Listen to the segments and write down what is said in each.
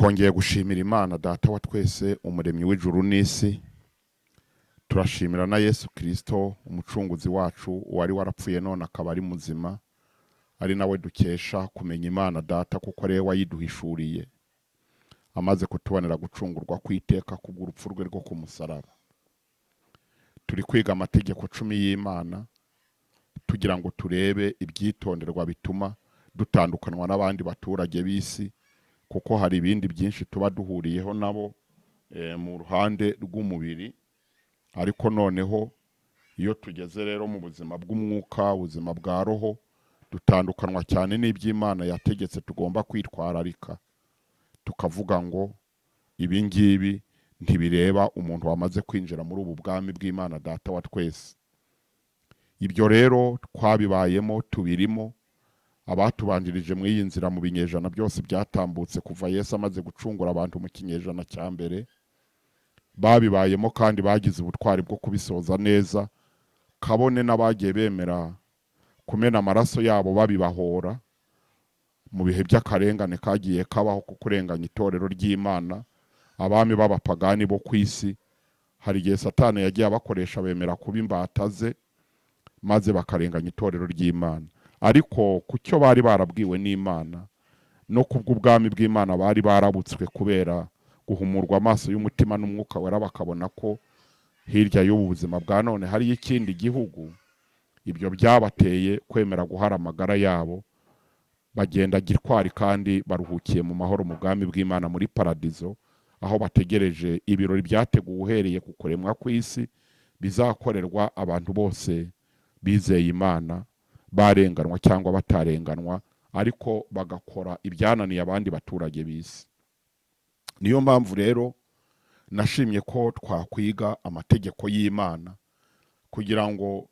Twongeye gushimira Imana Data wa twese, umuremyi w'ijuru n'isi. Turashimira na Yesu Kirisito, umucunguzi wacu, wari warapfuye none akaba ari muzima, ari nawe dukesha kumenya Imana Data, kuko ariwe wayiduhishuriye amaze kutubonera gucungurwa kw'iteka kubw'urupfu rwe rwo ku musaraba. Turi kwiga amategeko 10 y'Imana tugira ngo turebe ibyitonderwa bituma dutandukanwa n'abandi baturage b'isi, kuko hari ibindi byinshi tuba duhuriyeho nabo mu ruhande rw'umubiri. Ariko noneho iyo tugeze rero mu buzima bw'umwuka, ubuzima bwa roho, dutandukanwa cyane n'iby'Imana yategetse tugomba kwitwararika, tukavuga ngo ibi ngibi ntibireba umuntu wamaze kwinjira muri ubu bwami bw'Imana Data wa twese. Ibyo rero twabibayemo, tubirimo. Abatubanjirije muri iyi nzira mu binyejana byose byatambutse kuva Yesu amaze gucungura abantu mu kinyejana cya mbere, babibayemo kandi bagize ubutwari bwo kubisoza neza, kabone n'abagiye bemera kumena amaraso yabo babibahora mu bihe by'akarengane kagiye kabaho ku kurenganya itorero ry'Imana. Abami b'abapagani bo ku isi, hari igihe Satani yagiye abakoresha bemera kuba imbata ze, maze bakarenganya itorero ry'Imana. Ariko ku cyo bari barabwiwe n'Imana no kubw'ubwami bw'Imana bari barabutswe kubera guhumurwa amaso y'umutima n'Umwuka Wera, bakabona ko hirya y'ubu buzima bwa none hariyo ikindi gihugu, ibyo byabateye kwemera guhara amagara yabo, bagenda gitwari kandi baruhukiye mu mahoro mu bwami bw'Imana muri paradizo, aho bategereje ibirori byateguwe uhereye ku kuremwa kw'isi, bizakorerwa abantu bose bizeye Imana, barenganwa cyangwa batarenganwa, ariko bagakora ibyananiye abandi baturage b'isi. Niyo mpamvu rero nashimye ko twakwiga amategeko y'Imana, kugira ngo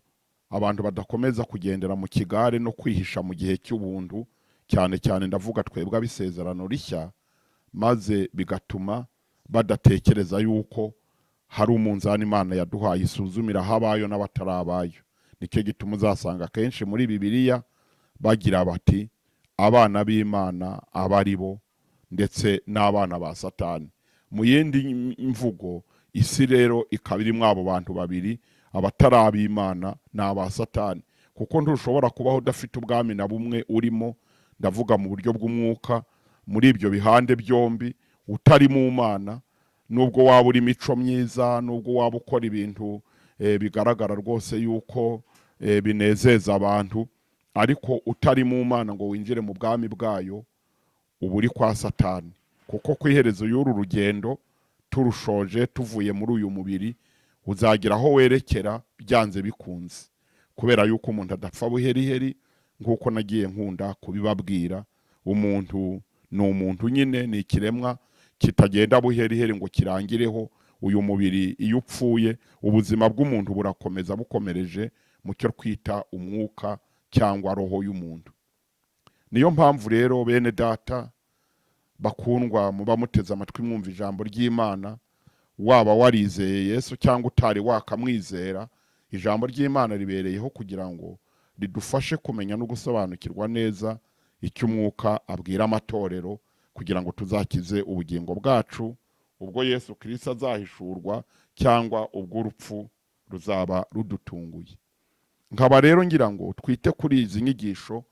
abantu badakomeza kugendera mu kigare no kwihisha mu gihe cy'ubuntu, cyane cyane ndavuga twebwe ab'isezerano rishya, maze bigatuma badatekereza yuko hari umunzani Imana yaduhaye isuzumira abayo n'abatarabayo. Nicyo gituma uzasanga akenshi muri Bibiliya bagira bati abana b'Imana aba ari bo ndetse n'abana ba Satani. Mu yindi mvugo, isi rero ikaba irimo abo bantu babiri, abatari ab'Imana n'aba Satani, kuko ntushobora kubaho udafite ubwami na bumwe urimo, ndavuga mu buryo bw'umwuka, muri ibyo bihande byombi utari mu Mana. Nubwo waba uri imico myiza, nubwo waba ukora ibintu bigaragara rwose yuko binezeza abantu, ariko utari mu Mana ngo winjire mu bwami bwayo, uba uri kwa Satani. Kuko ku iherezo y'uru rugendo turushoje, tuvuye muri uyu mubiri, uzagira aho werekera byanze bikunze, kubera yuko umuntu adapfa buheriheri. Nk'uko nagiye nkunda kubibabwira, umuntu ni umuntu nyine, ni ikiremwa kitagenda buheriheri ngo kirangireho. Uyu mubiri iyo upfuye, ubuzima bw'umuntu burakomeza bukomereje mu cyo twita umwuka cyangwa roho y'umuntu. Niyo mpamvu rero, bene Data bakundwa muba muteze amatwi mwumva ijambo ry'Imana, waba warizeye Yesu cyangwa utari wakamwizera, ijambo ry'Imana ribereyeho kugira ngo ridufashe kumenya no gusobanukirwa neza icyo umwuka abwira amatorero, kugira ngo tuzakize ubugingo bwacu ubwo Yesu Kirisito azahishurwa cyangwa ubwo urupfu ruzaba rudutunguye. Nkaba rero ngira ngo twite kuri izi nyigisho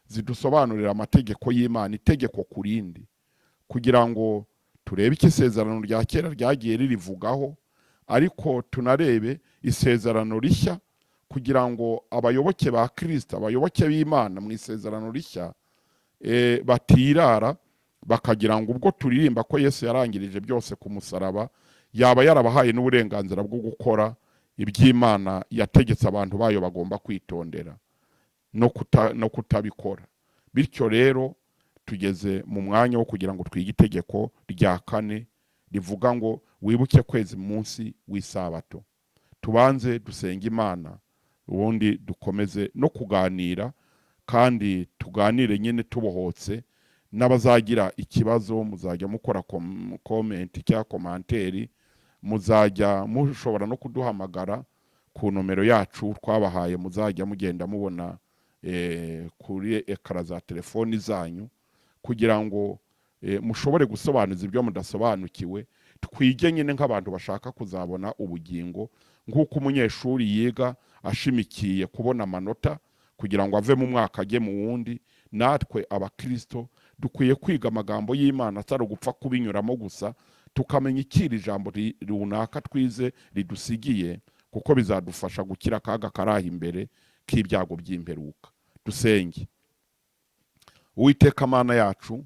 zidusobanurira amategeko y'Imana, itegeko ku rindi, kugira ngo turebe icyo isezerano rya kera ryagiye ririvugaho, ariko tunarebe isezerano rishya, kugira ngo abayoboke ba Kirisito, abayoboke b'Imana mu isezerano rishya, batirara bakagira ngo ubwo turirimba ko Yesu yarangirije byose ku musaraba, yaba yarabahaye n'uburenganzira bwo gukora iby'Imana yategetse abantu bayo bagomba kwitondera no kutabikora. Bityo rero tugeze mu mwanya wo kugira ngo twige itegeko rya kane rivuga ngo wibuke kwezi munsi w'isabato. Tubanze dusenge Imana, ubundi dukomeze no kuganira, kandi tuganire nyine tubohotse. N'abazagira ikibazo muzajya mukora comment cyangwa commentaire, muzajya mushobora no kuduhamagara ku nomero yacu twabahaye, muzajya mugenda mubona kuri écran za telefoni zanyu, kugira ngo Mushobore gusobanuza ibyo mudasobanukiwe. Twige nyine nk'abantu bashaka kuzabona ubugingo, nk'uko umunyeshuri yiga ashimikiye kubona amanota kugira ngo ave mu mwaka ajye mu wundi. Natwe Abakristo dukwiye kwiga amagambo y'Imana atari ugupfa kubinyuramo gusa, tukamenya icyo iri jambo runaka twize ridusigiye, kuko bizadufasha gukira akaga kari aho imbere k'ibyago by'imperuka. Dusenge. Uwiteka Mana yacu,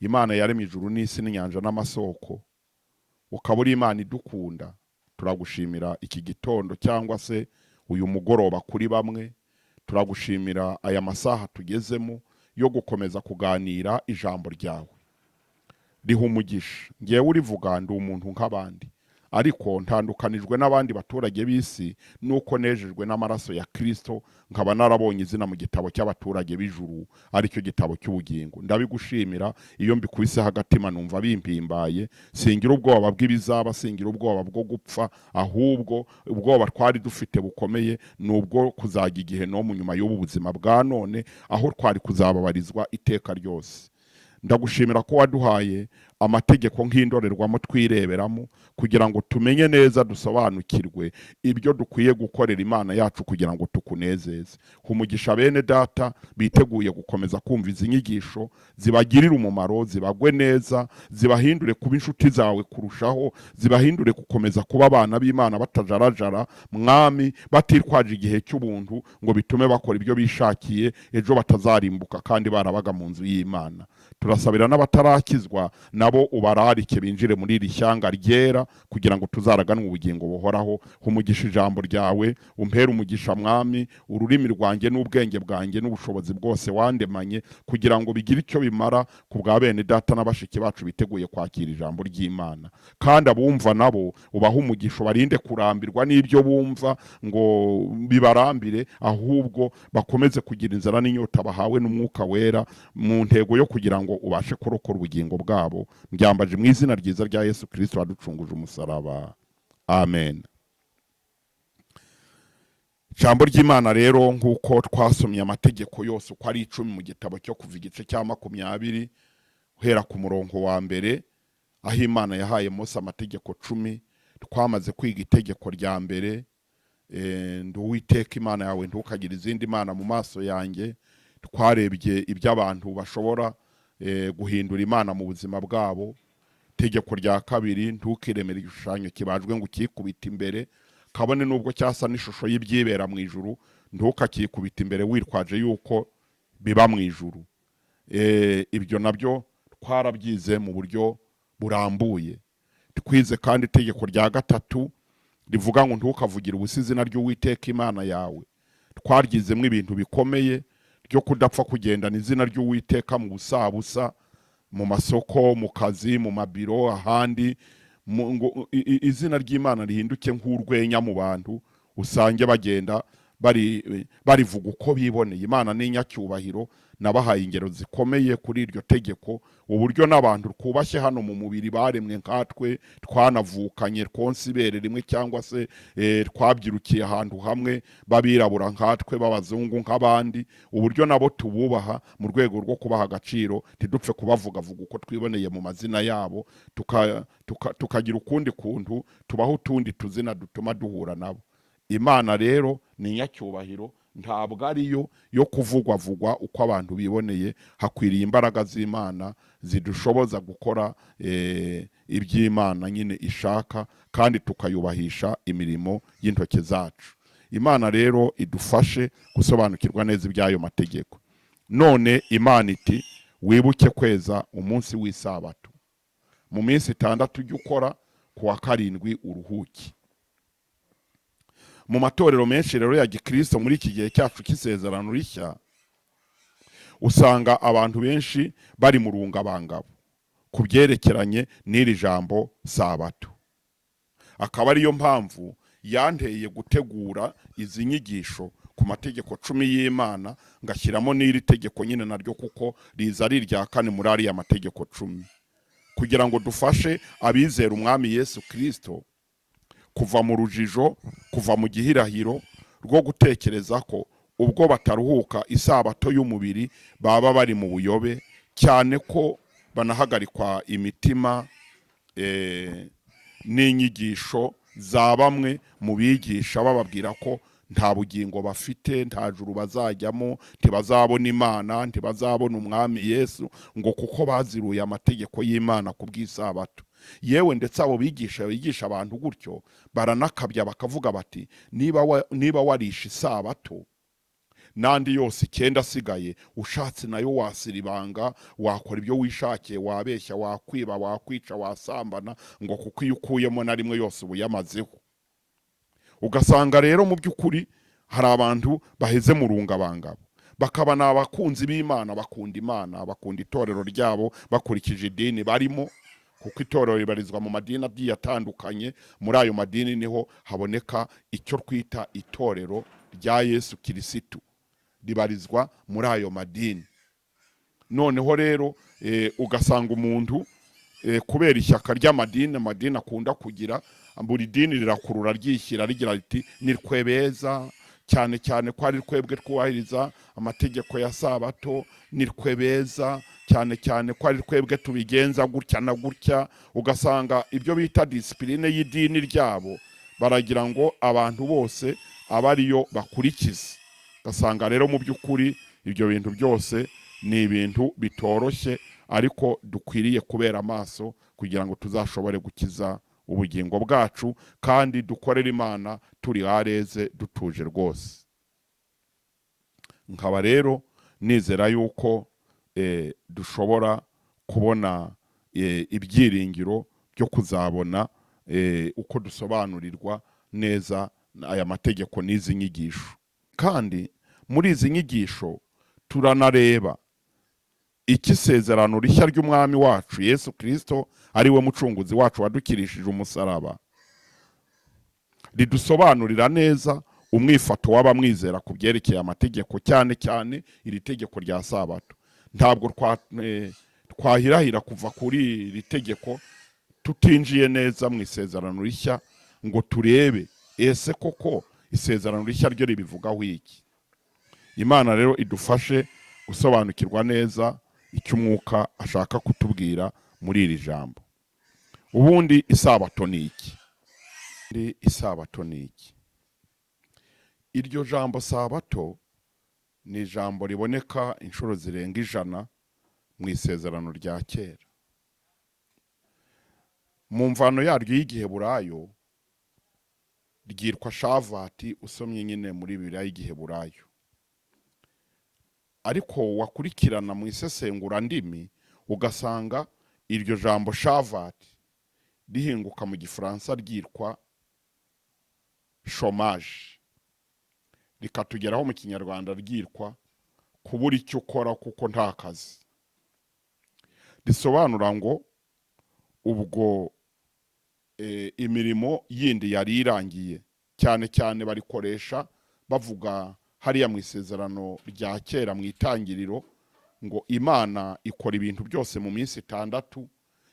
Imana yaremye ijuru n'isi n'inyanja n'amasoko, ukaba uri Imana idukunda, turagushimira iki gitondo cyangwa se uyu mugoroba kuri bamwe. Turagushimira aya masaha tugezemo yo gukomeza kuganira ijambo ryawe. Riha umugisha ngewe urivuga. Ndi umuntu nk'abandi, ariko ntandukanijwe n'abandi baturage b'isi nuko nejejwe n'amaraso ya Kristo, nkaba narabonye izina mu gitabo cy'abaturage b'ijuru, aricyo gitabo cy'ubugingo. Ndabigushimira. Iyo mbikubiseho agatima numva bimpimbaye. Singira ubwoba bw'ibizaba, singira ubwoba bwo gupfa, ahubwo ubwoba twari dufite bukomeye ni ubwo kuzajya igihe no mu nyuma y'ubu buzima bwa none, aho twari kuzababarizwa iteka ryose. Ndagushimira ko waduhaye amategeko nk'indorerwamo twireberamo kugira ngo tumenye neza, dusobanukirwe ibyo dukwiye gukorera Imana yacu kugira ngo tukunezeze. Umugisha bene data biteguye gukomeza kumva izi nyigisho, zibagirire umumaro, zibagwe neza, zibahindure kuba inshuti zawe kurushaho, zibahindure gukomeza kuba abana b'Imana batajarajara, Mwami, batitwaje igihe cy'ubuntu ngo bitume bakora ibyo bishakiye, ejo batazarimbuka kandi barabaga mu nzu y'Imana. Turasabira n'abatarakizwa, nabo ubararike binjire muri iri shyanga ryera kugira ngo tuzaraganwe ubugingo buhoraho. Umugisha ijambo ryawe, umpere umugisha, Mwami, ururimi rwanjye n'ubwenge bwanjye n'ubushobozi bwose wandemanye, kugira ngo bigire icyo bimara ku bwa bene data na bashiki bacu biteguye kwakira ijambo ry'Imana. Kandi abumva nabo ubahe umugisha, ubarinde kurambirwa n'ibyo bumva ngo bibarambire, ahubwo bakomeze kugira inzara n'inyota bahawe n'Umwuka Wera mu ntego yo kugira ngo ubashe kurokora ubugingo bwabo. Mbyambaje mu izina ryiza rya Yesu Kirisito waducunguje umusaraba, amen. Ijambo ry'Imana rero, nk'uko twasomye amategeko yose uko ari 10 mu gitabo cyo Kuva igice cya 20 uhera ku murongo wa mbere, aho Imana yahaye Mose amategeko 10, twamaze kwiga itegeko rya mbere: "Ndi Uwiteka Imana yawe, ntukagire izindi mana mu maso yanjye." Twarebye ibyo abantu bashobora guhindura imana mu buzima bwabo. Itegeko rya kabiri: "Ntukiremere igishushanyo kibajwe ngo ukikubite imbere, kabone n'ubwo cyasa n'ishusho y'ibyibera mu ijuru, ntukakikubite imbere witwaje yuko biba mu ijuru." Ibyo nabyo twarabyize mu buryo burambuye. Twize kandi itegeko rya gatatu rivuga ngo: "Ntukavugire ubusa izina ry'Uwiteka Imana yawe." Twaryizemo ibintu bikomeye ryo kudapfa kugendana izina ry'Uwiteka mu busabusa, mu masoko, mu kazi, mu mabiro, ahandi, ngo izina ry'Imana rihinduke nk'urwenya mu bantu, usange bagenda barivuga uko biboneye. Imana ni inyacyubahiro. Nabahaye ingero zikomeye kuri iryo tegeko, uburyo n'abantu twubashye hano mu mubiri baremwe nkatwe, twanavukanye, twonsa ibere rimwe, cyangwa se twabyirukiye ahantu hamwe, b'abirabura nkatwe, b'abazungu nk'abandi, uburyo nabo tububaha mu rwego rwo kubaha agaciro, ntidupfe kubavugavuga uko twiboneye mu mazina yabo, tukagira ukundi kuntu tubaho, utundi tuzina dutuma duhura nabo. Imana rero ni inyacyubahiro, ntabwo ariyo yo kuvugwavugwa uko abantu biboneye. Hakwiriye imbaraga z'Imana zidushoboza gukora iby'Imana nyine ishaka, kandi tukayubahisha imirimo y'intoke zacu. Imana rero idufashe gusobanukirwa neza iby'ayo mategeko. None Imana iti: "Wibuke kweza umunsi w'isabato. Mu minsi 6 ujye ukora, ku wa karindwi uruhuke." Mu matorero menshi rero ya gikristo muri iki gihe cyacu cy'Isezerano Rishya, usanga abantu benshi bari mu rungabangabo ku byerekeranye n'iri jambo sabato, akaba ariyo mpamvu yanteye gutegura izi nyigisho ku mategeko 10 y'Imana, ngashyiramo n'iri tegeko nyine naryo, kuko riza ari irya kane muri ariya mategeko 10, kugira ngo dufashe abizera Umwami Yesu Kirisito kuva mu rujijo, kuva mu gihirahiro rwo gutekereza ko ubwo bataruhuka isabato y'umubiri baba bari mu buyobe, cyane ko banahagarikwa imitima n'inyigisho za bamwe mu bigisha bababwira ko nta bugingo bafite, nta juru bazajyamo, ntibazabona Imana, ntibazabona Umwami Yesu, ngo kuko baziruye amategeko y'Imana ku bw'isabato. Yewe, ndetse abo bigisha bigisha abantu gutyo baranakabya, bakavuga bati: Niba warishe isabato, n'andi yose 9 asigaye ushatse nayo wasiribanga, wakora ibyo wishakiye, wabeshya, wakwiba, wakwica, wasambana, ngo kuko iyo ukuyemo na rimwe yose uba uyamazeho." Ugasanga rero mu by'ukuri hari abantu baheze mu rungabangabo, bakaba ni abakunzi b'Imana, bakunda Imana, bakunda itorero ryabo bakurikije idini barimo, kuko itorero ribarizwa mu madini agiye atandukanye. Muri ayo madini niho haboneka icyo twita itorero rya Yesu Kirisitu, ribarizwa muri ayo madini. Noneho rero ugasanga umuntu kubera ishyaka ry'amadini, amadini akunda kugira, buri dini rirakurura ryishyira rigira riti: "Ni twe beza, cyane cyane ko ari twebwe twubahiriza amategeko ya sabato, ni twe beza cyane cyane ko ari twebwe tubigenza gutya na gutya." Ugasanga ibyo bita discipline y'idini ryabo baragira ngo abantu bose abe ariyo bakurikiza. Ugasanga rero mu by'ukuri ibyo bintu byose ni ibintu bitoroshye, ariko dukwiriye kubera amaso kugira ngo tuzashobore gukiza ubugingo bwacu kandi dukorere Imana turi à l'aise, dutuje rwose. Nkaba rero nizera yuko dushobora kubona ibyiringiro byo kuzabona uko dusobanurirwa neza aya mategeko n'izi nyigisho. Kandi muri izi nyigisho turanareba icyo isezerano rishya ry'Umwami wacu Yesu Kirisito, ari we mucunguzi wacu wadukirishije umusaraba, ridusobanurira neza umwifato w'abamwizera ku byerekeye amategeko, cyane cyane iri tegeko rya sabato. Ntabwo twahirahira kuva kuri iri tegeko tutinjiye neza mu isezerano rishya ngo turebe ese koko isezerano rishya ryo ribivugaho iki. Imana rero idufashe gusobanukirwa neza icyo Umwuka ashaka kutubwira muri iri jambo. Ubundi isabato ni iki? Ubundi isabato ni iki? Iryo jambo sabato ni ijambo riboneka inshuro zirenga 100 mu isezerano rya kera. Mu mvano yaryo y'igiheburayo ryitwa shavati, usomye nyine muri Bibiliya y'igiheburayo, ariko wakurikirana mu isesengurandimi ugasanga iryo jambo shavati rihinguka mu gifaransa ryitwa chômage, rikatugeraho mu kinyarwanda ryitwa kubura icyo ukora kuko nta kazi. Risobanura ngo ubwo imirimo yindi yari irangiye. Cyane cyane barikoresha bavuga hariya mu isezerano rya kera mu Itangiriro, ngo Imana ikora ibintu byose mu minsi 6,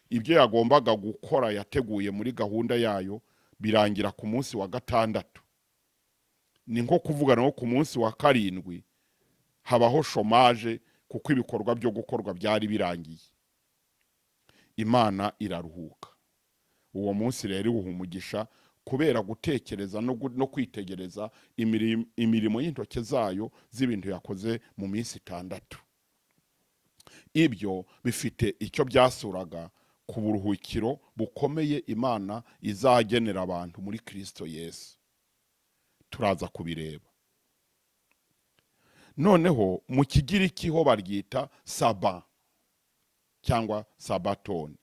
ibyo yagombaga gukora yateguye muri gahunda yayo birangira ku munsi wa gatandatu. Ni nko kuvuga no ku munsi wa karindwi habaho chômage, kuko ibikorwa byo gukorwa byari birangiye, Imana iraruhuka. Uwo munsi rero iwuha umugisha kubera gutekereza no kwitegereza imirimo y'intoke zayo z'ibintu yakoze mu minsi 6. Ibyo bifite icyo byasuraga ku buruhukiro bukomeye Imana izagenera abantu muri Kristo Yesu. Turaza kubireba. Noneho mu kigiriki ho baryita saba cyangwa sabatoni,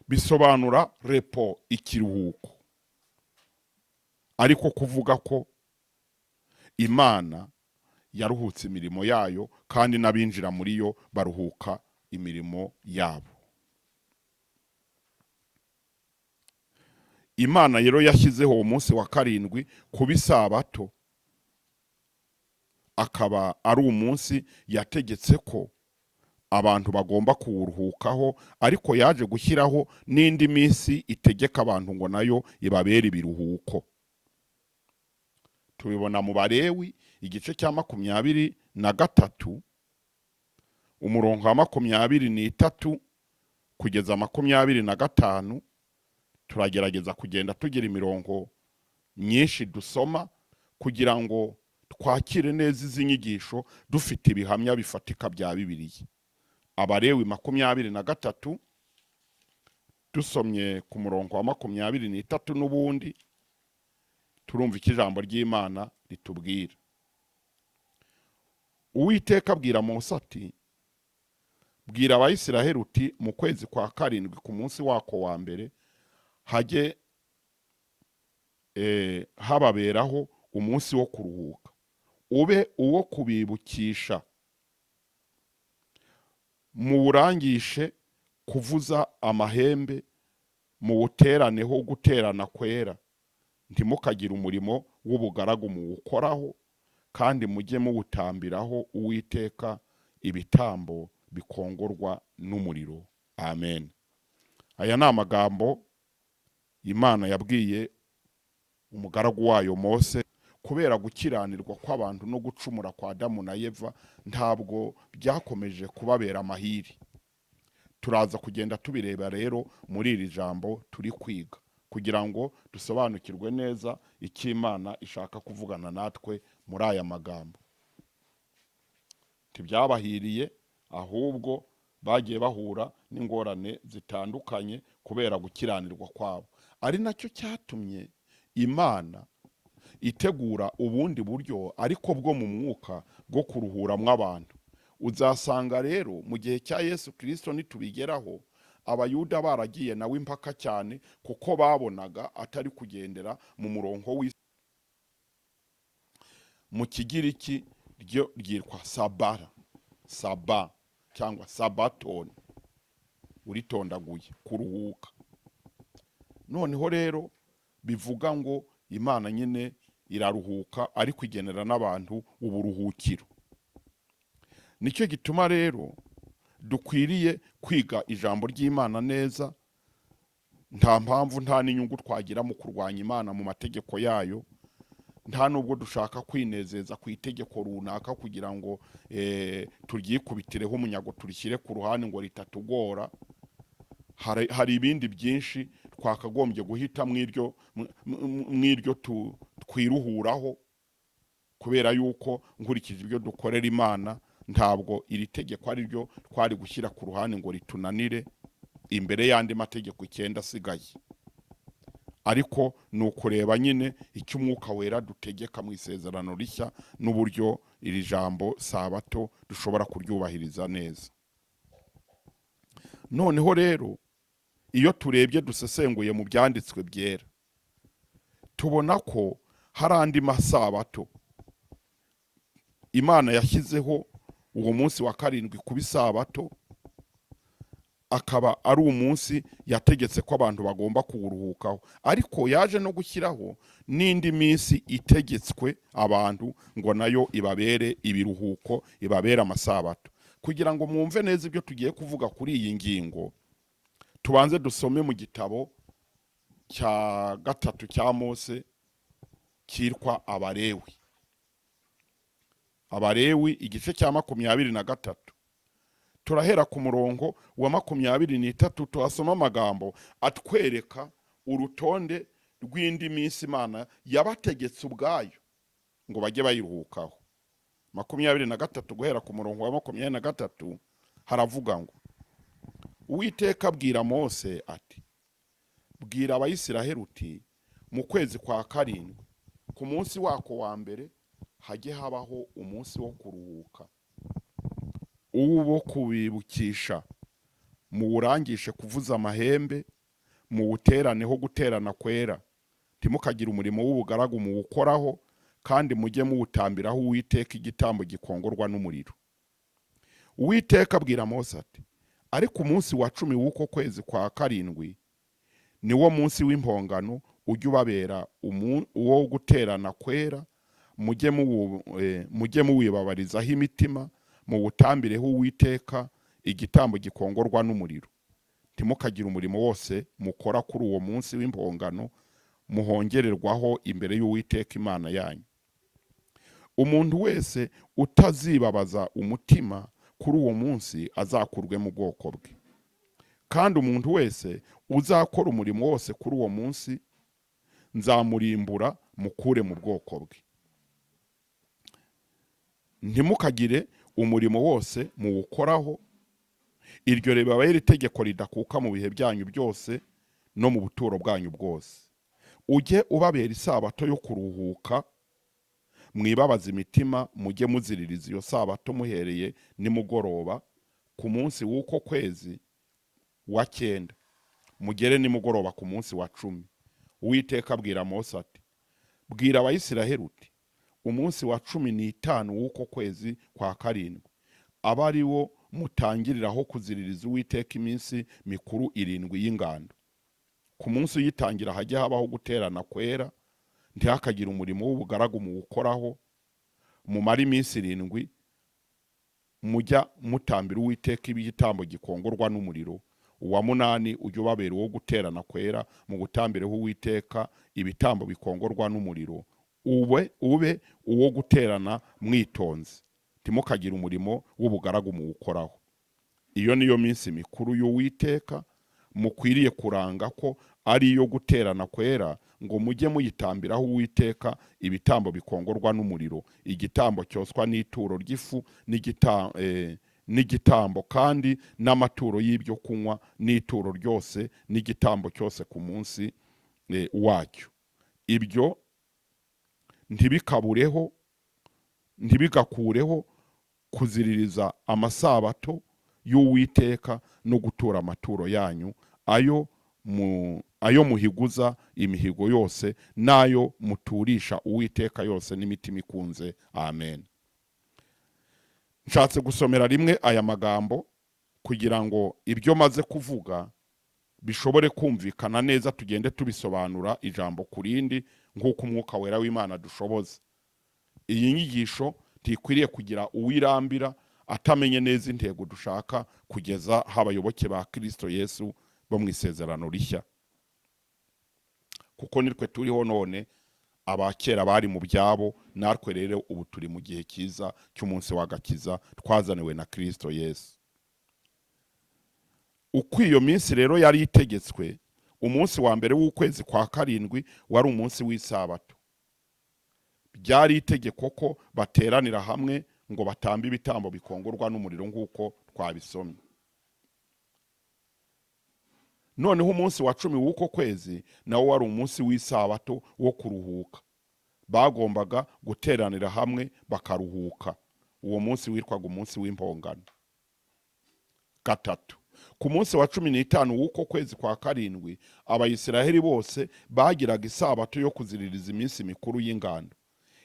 bisobanura repos, ikiruhuko, ariko kuvuga ko Imana yaruhutse imirimo yayo kandi n'abinjira muri yo baruhuka imirimo yabo. Imana rero yashyizeho uwo munsi wa karindwi kuba isabato, akaba ari umunsi yategetse ko abantu bagomba kuwuruhukaho, ariko yaje gushyiraho n'indi minsi itegeka abantu ngo nayo ibabere ibiruhuko. Tubibona mu Balewi igice cya 23, Umurongo wa 23 kugeza 25. Turagerageza kugenda tugira imirongo myinshi dusoma kugira ngo twakire neza izi nyigisho dufite ibihamya bifatika bya Bibiliya. Abalewi 23, dusomye ku murongo wa 23 n'ubundi, turumva icyo ijambo ry'Imana ritubwira. Uwiteka abwira Mose ati: "Bwira Abayisiraheli uti: mu kwezi kwa karindwi, ku munsi wako wa mbere, hajye hababeraho umunsi wo kuruhuka, ube uwo kubibukisha, muwurangishe kuvuza amahembe, muwuteraneho guterana kwera. Ntimukagire umurimo w'ubugaragu muwukoraho, kandi mujye muwutambiraho Uwiteka ibitambo bikongorwa n'umuriro." Amen. Aya ni amagambo Imana yabwiye umugaragu wayo Mose. Kubera gukiranirwa kw'abantu no gucumura kwa Adamu na Eva, ntabwo byakomeje kubabera amahiri. Turaza kugenda tubireba rero muri iri jambo turi kwiga, kugira ngo dusobanukirwe neza icyo Imana ishaka kuvugana natwe muri aya magambo. Ntibyabahiriye, ahubwo bagiye bahura n'ingorane zitandukanye kubera gukiranirwa kwabo, ari nacyo cyatumye Imana itegura ubundi buryo, ariko bwo mu mwuka, bwo kuruhuramwo abantu. Uzasanga rero mu gihe cya Yesu Kirisito, nitubigeraho, Abayuda baragiye nawe impaka cyane, kuko babonaga atari kugendera mu murongo w'isi. Mu Kigiriki ryo ryitwa sabara, saba cyangwa sabatoni, uritondaguye, kuruhuka. Noneho rero bivuga ngo Imana nyine iraruhuka, ariko igenera n'abantu uburuhukiro. Nicyo gituma rero dukwiriye kwiga ijambo ry'Imana neza. Nta mpamvu, nta n'inyungu twagira mu kurwanya Imana mu mategeko yayo. Nta nubwo dushaka kwinezeza ku itegeko runaka kugira ngo turyikubitireho umunyago, turishyire ku ruhande ngo ritatugora. Hari ibindi byinshi twakagombye guhita mw'iryo twiruhuraho, kubera yuko nkurikije ibyo dukorera Imana, ntabwo iri tegeko ari ryo twari gushyira ku ruhande ngo ritunanire imbere y'andi mategeko 9 asigaye. Ariko ni ukureba nyine icyo Umwuka Wera dutegeka mu Isezerano Rishya, n'uburyo iri jambo sabato dushobora kuryubahiriza neza. Noneho rero iyo turebye, dusesenguye mu byanditswe byera, tubona ko hari andi masabato Imana yashyizeho. Uwo munsi wa karindwi kuba isabato, akaba ari umunsi yategetse ko abantu bagomba kuwuruhukaho, ariko yaje no gushyiraho n'indi minsi itegetswe abantu ngo nayo ibabere ibiruhuko, ibabere amasabato. Kugira ngo mwumve neza ibyo tugiye kuvuga kuri iyi ngingo, tubanze dusome mu gitabo cya gatatu cya Mose cyitwa Abalewi. Abalewi igice cya 23, turahera ku murongo wa 23, tuhasoma amagambo atwereka urutonde rw'indi minsi Imana yabategetse ubwayo ngo bajye bayiruhukaho. 23, guhera ku murongo wa 23, haravuga ngo: "Uwiteka abwira Mose ati: bwira Abayisiraheli uti: mu kwezi kwa karindwi, ku munsi wako wa mbere, hajye habaho umunsi wo kuruhuka, uwo kubibukisha, muwurangishe kuvuza amahembe, muwuteraneho guterana kwera. Ntimukagire umurimo w'ubugaragu muwukoraho, kandi mujye muwutambiraho Uwiteka igitambo gikongorwa n'umuriro. Uwiteka abwira Mose ati: ariko umunsi wa 10 w'uko kwezi kwa karindwi niwo munsi w'impongano, ujye ubabera uwo guterana kwera, mujye muwibabarizaho imitima, muwutambireho Uwiteka igitambo gikongorwa n'umuriro. Ntimukagire umurimo wose mukora kuri uwo munsi w'impongano muhongererwaho imbere y'Uwiteka Imana yanyu. Umuntu wese utazibabaza umutima kuri uwo munsi azakurwe mu bwoko bwe. Kandi umuntu wese uzakora umurimo wose kuri uwo munsi nzamurimbura mukure mu bwoko bwe. Ntimukagire umurimo wose muwukoraho, iryo ribabere itegeko ridakuka mu bihe byanyu byose no mu buturo bwanyu bwose. Ujye ubabera isabato yo kuruhuka, mwibabaze imitima, mujye muziririza iyo sabato muhereye nimugoroba ku munsi w'uko kwezi wa 9, mugere nimugoroba ku munsi wa 10. Uwiteka abwira Mose ati: bwira Abayisiraheli uti: umunsi wa 15 w'uko kwezi kwa 7 aba ari wo mutangiriraho kuziririza Uwiteka iminsi mikuru 7 y'ingando. Ku munsi uyitangira hajye habaho guterana kwera, ntihakagire umurimo w'ubugaragu muwukoraho. Mumare iminsi 7 mujya mutambira Uwiteka igitambo gikongorwa n'umuriro. Uwa 8 ujye ubabera uwo guterana kwera, mu gutambireho Uwiteka ibitambo bikongorwa n'umuriro, ube uwo guterana mwitonze, ntimukagire umurimo w'ubugaragu muwukoraho. Iyo niyo minsi mikuru y'Uwiteka mukwiriye kuranga ko ari iyo guterana kwera, ngo mujye muyitambiraho Uwiteka ibitambo bikongorwa n'umuriro, igitambo cyoswa n'ituro ry'ifu n'igitambo kandi n'amaturo y'ibyo kunywa n'ituro ryose n'igitambo cyose ku munsi wacyo. Ibyo ntibikabureho, ntibigakureho kuziririza amasabato y'Uwiteka no gutura amaturo yanyu, ayo muhiguza imihigo yose n'ayo muturisha Uwiteka yose n'imitima ikunze. Amen. Nshatse gusomera rimwe aya magambo kugira ngo ibyo maze kuvuga bishobore kumvikana neza, tugende tubisobanura ijambo ku rindi nk'uko Umwuka Wera w'Imana dushoboza. Iyi nyigisho ntikwiriye kugira uwirambira atamenye neza intego dushaka kugeza abayoboke ba Kristo Yesu bo mu isezerano rishya, kuko nitwe turiho none. Abakera bari mu byabo, natwe rero ubu turi mu gihe cyiza cy'umunsi w'agakiza twazaniwe na Kristo Yesu. Uko iyo minsi rero yari itegetswe, umunsi wa mbere w'ukwezi kwa 7 wari umunsi w'isabato. Byari itegeko ko bateranira hamwe ngo batambe ibitambo bikongorwa n'umuriro nk'uko twabisomye. Noneho umunsi wa 10 w'uko kwezi nawo wari umunsi w'isabato wo kuruhuka. Bagombaga guteranira hamwe bakaruhuka. Uwo munsi witwaga umunsi w'impongano. 3, ku munsi wa 15 w'uko kwezi kwa 7 Abayisiraheli bose bagiraga isabato yo kuziririza iminsi mikuru y'ingando.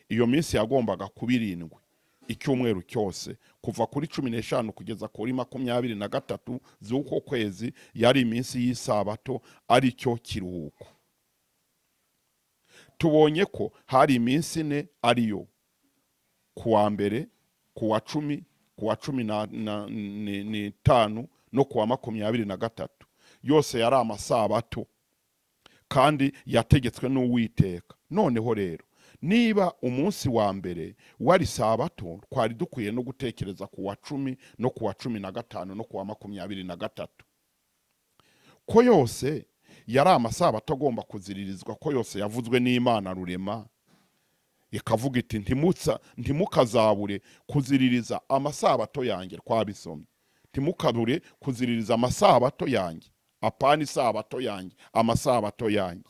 Iyo minsi yagombaga kuba 7 icyumweru cyose, kuva kuri 15 kugeza kuri 23 z'uko kwezi yari iminsi y'isabato, ari cyo kiruhuko. Tubonye ko hari iminsi 4, ariyo ku wa mbere, ku wa 10, ku wa 15 no ku wa 23. Yose yari amasabato kandi yategetswe n'Uwiteka. Noneho rero niba umunsi wa mbere wari sabato, twari dukwiye no gutekereza ku wa 10 no ku wa 15 no ku wa 23, ko yose yari amasabato agomba kuziririzwa, ko yose yavuzwe n'Imana rurema, ikavuga iti ntimukazabure kuziririza amasabato yanjye. Twabisomye, ntimukabure kuziririza amasabato yanjye, apana isabato yanjye, amasabato yanjye.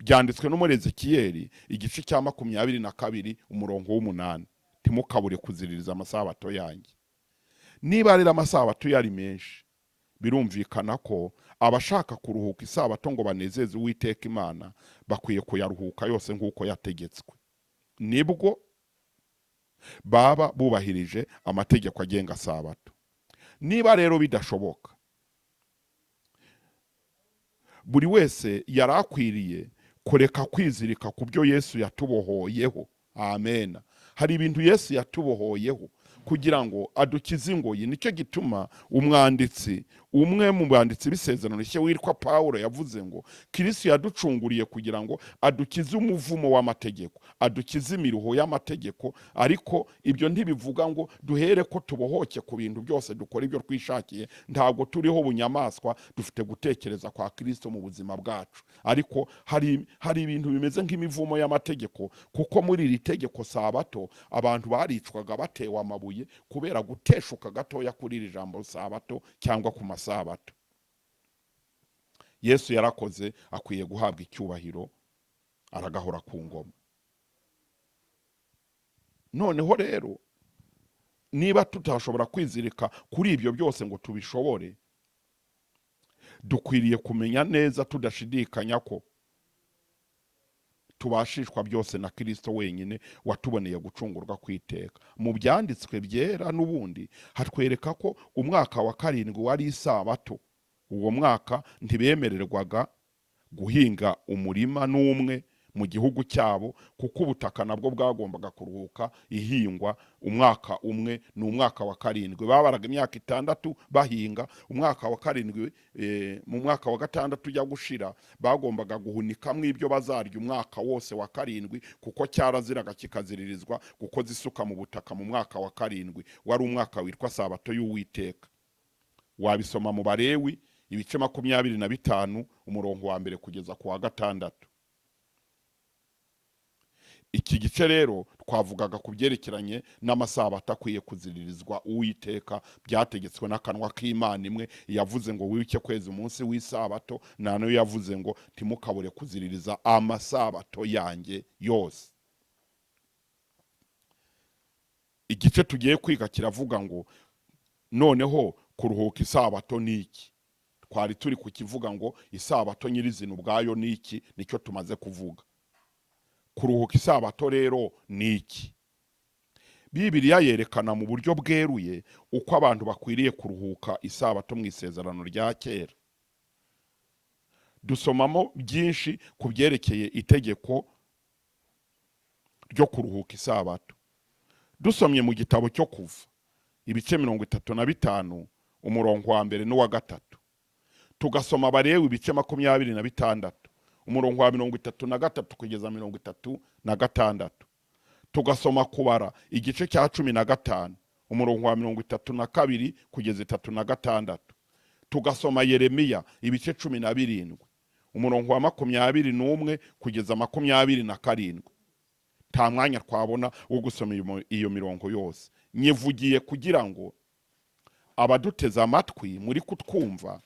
Byanditswe no muri Ezekiyeli igice cya 22 umurongo w'8, ntimukabure kuziririza amasabato yanjye. Niba rero amasabato yari menshi, birumvikana ko abashaka kuruhuka isabato ngo banezeze Uwiteka Imana bakwiye kuyaruhuka yose nk'uko yategetswe. Nibwo baba bubahirije amategeko agenga sabato. Niba rero bidashoboka, buri wese yari akwiriye kureka kwizirika ku byo Yesu yatubohoyeho. Amen. Hari ibintu Yesu yatubohoyeho kugira ngo adukize ingoyi. Nicyo gituma umwanditsi Umwe mu banditsi b'Isezerano Rishya witwa Pawulo yavuze ngo Kristo yaducunguriye kugira ngo adukize umuvumo w'amategeko, adukize imiruho y'amategeko. Ariko ibyo ntibivuga ngo duhere ko tubohoke ku bintu byose, dukora ibyo twishakiye. Ntabwo turiho bunyamaswa, dufite gutekereza kwa Kristo mu buzima bwacu. Ariko hari ibintu bimeze nk'imivumo y'amategeko, kuko muri iri tegeko sabato abantu baricwaga batewe amabuye kubera guteshuka gatoya kuri iri jambo sabato cyangwa ku masabato. Yesu yarakoze, akwiye guhabwa icyubahiro, aragahora ku ngoma. Noneho rero, niba tutashobora kwizirika kuri ibyo byose ngo tubishobore, dukwiriye kumenya neza tudashidikanya ko tubashishwa byose na Kristo wenyine watuboneye gucungurwa kwiteka. Mu byanditswe byera n'ubundi hatwereka ko umwaka wa karindwi wari isabato. Uwo mwaka ntibemererwaga guhinga umurima n'umwe mu gihugu cyabo, kuko ubutaka nabwo bwagombaga kuruhuka ihingwa umwaka umwe, ni umwaka wa karindwi. Babaraga imyaka 6 bahinga, umwaka wa karindwi, mu mwaka wa gatandatu ujya gushira bagombaga guhunikamo ibyo bazarya umwaka wose wa karindwi, kuko cyaraziraga kikaziririzwa gukoza isuka mu butaka mu mwaka wa karindwi. Wari umwaka witwa Sabato y'Uwiteka. Wabisoma mu Balewi ibice 25, umurongo wa 1 kugeza ku wa 6. Iki gice rero twavugaga ku byerekeranye n'amasabato akwiye kuziririzwa Uwiteka, byategetswe n'akanwa k'Imana imwe yavuze ngo wibuke kweza umunsi w'isabato, na nayo yavuze ngo ntimukabure kuziririza amasabato yanjye yose. Igice tugiye kwiga kiravuga ngo noneho kuruhuka isabato ni iki? Twari turi kukivuga ngo isabato nyirizina ubwayo ni iki, nicyo tumaze kuvuga. Kuruhuka isabato rero ni iki? Bibiliya yerekana mu buryo bweruye uko abantu bakwiriye kuruhuka isabato mu Isezerano rya Kera. Dusomamo byinshi ku byerekeye itegeko ryo kuruhuka isabato. Dusomye mu gitabo cyo Kuva ibice 35, umurongo wa 1 n'uwa 3, tugasoma Abalewi ibice 26, umurongo wa 33 kugeza 36, tugasoma Kubara igice cya 15, umurongo wa 32 kugeza 36, tugasoma Yeremiya ibice 17, umurongo wa 21 kugeza 27. Nta mwanya twabona wo gusoma iyo mirongo yose. Nyivugiye kugira ngo abaduteze amatwi muri kutwumva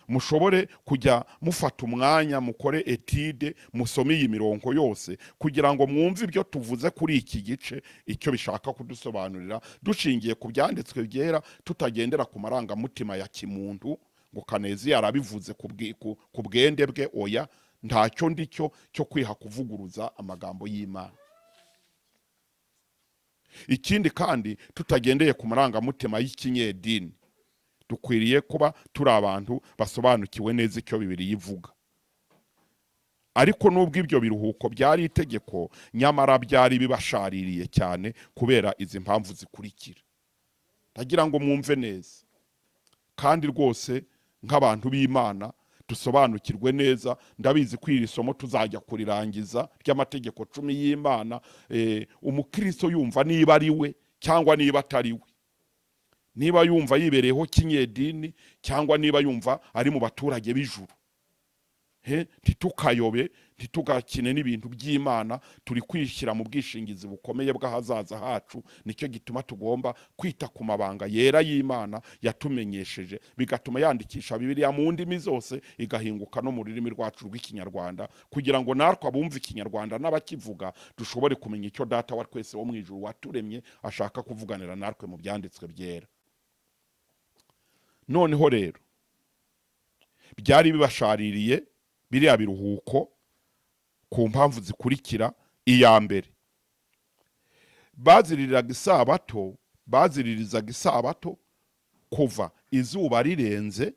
mushobore kujya mufata umwanya mukore étude, musome iyi mirongo yose kugira ngo mwumve ibyo tuvuze kuri iki gice, icyo bishaka kudusobanurira, dushingiye ku byanditswe byera, tutagendera ku marangamutima ya kimuntu ngo Kanezi yarabivuze ku bwende bwe. Oya, ntacyo ndicyo cyo kwiha kuvuguruza amagambo y'Imana. Ikindi kandi, tutagendeye ku marangamutima y'ikinyedini, dukwiriye kuba turi abantu basobanukiwe neza icyo Bibiliya ivuga. Ariko nubwo ibyo biruhuko byari itegeko, nyamara byari bibashaririye cyane kubera izi mpamvu zikurikira. Ndagira ngo mwumve neza kandi rwose nk'abantu b'Imana dusobanukirwe neza. Ndabizi ko iri somo tuzajya kurirangiza ry'amategeko 10 y'Imana, umukristo yumva niba ari we cyangwa niba atari we, niba yumva yibereyeho kinyedini cyangwa niba yumva ari mu baturage b'ijuru. Ntitukayobe, ntitugakine n'ibintu by'Imana. Turi kwishyira mu bwishingizi bukomeye bw'ahazaza hacu. Nicyo gituma tugomba kwita ku mabanga yera y'Imana yatumenyesheje, bigatuma yandikisha Bibiliya mu ndimi zose, igahinguka no mu rurimi rwacu rw'Ikinyarwanda, kugira ngo natwe abumva Ikinyarwanda n'abakivuga dushobore kumenya icyo Data wa twese wo mu ijuru waturemye ashaka kuvuganira natwe mu byanditswe byera. Noneho rero byari bibashaririye biriya biruhuko ku mpamvu zikurikira. Iya mbere, baziriraga isabato, baziririzaga isabato kuva izuba rirenze,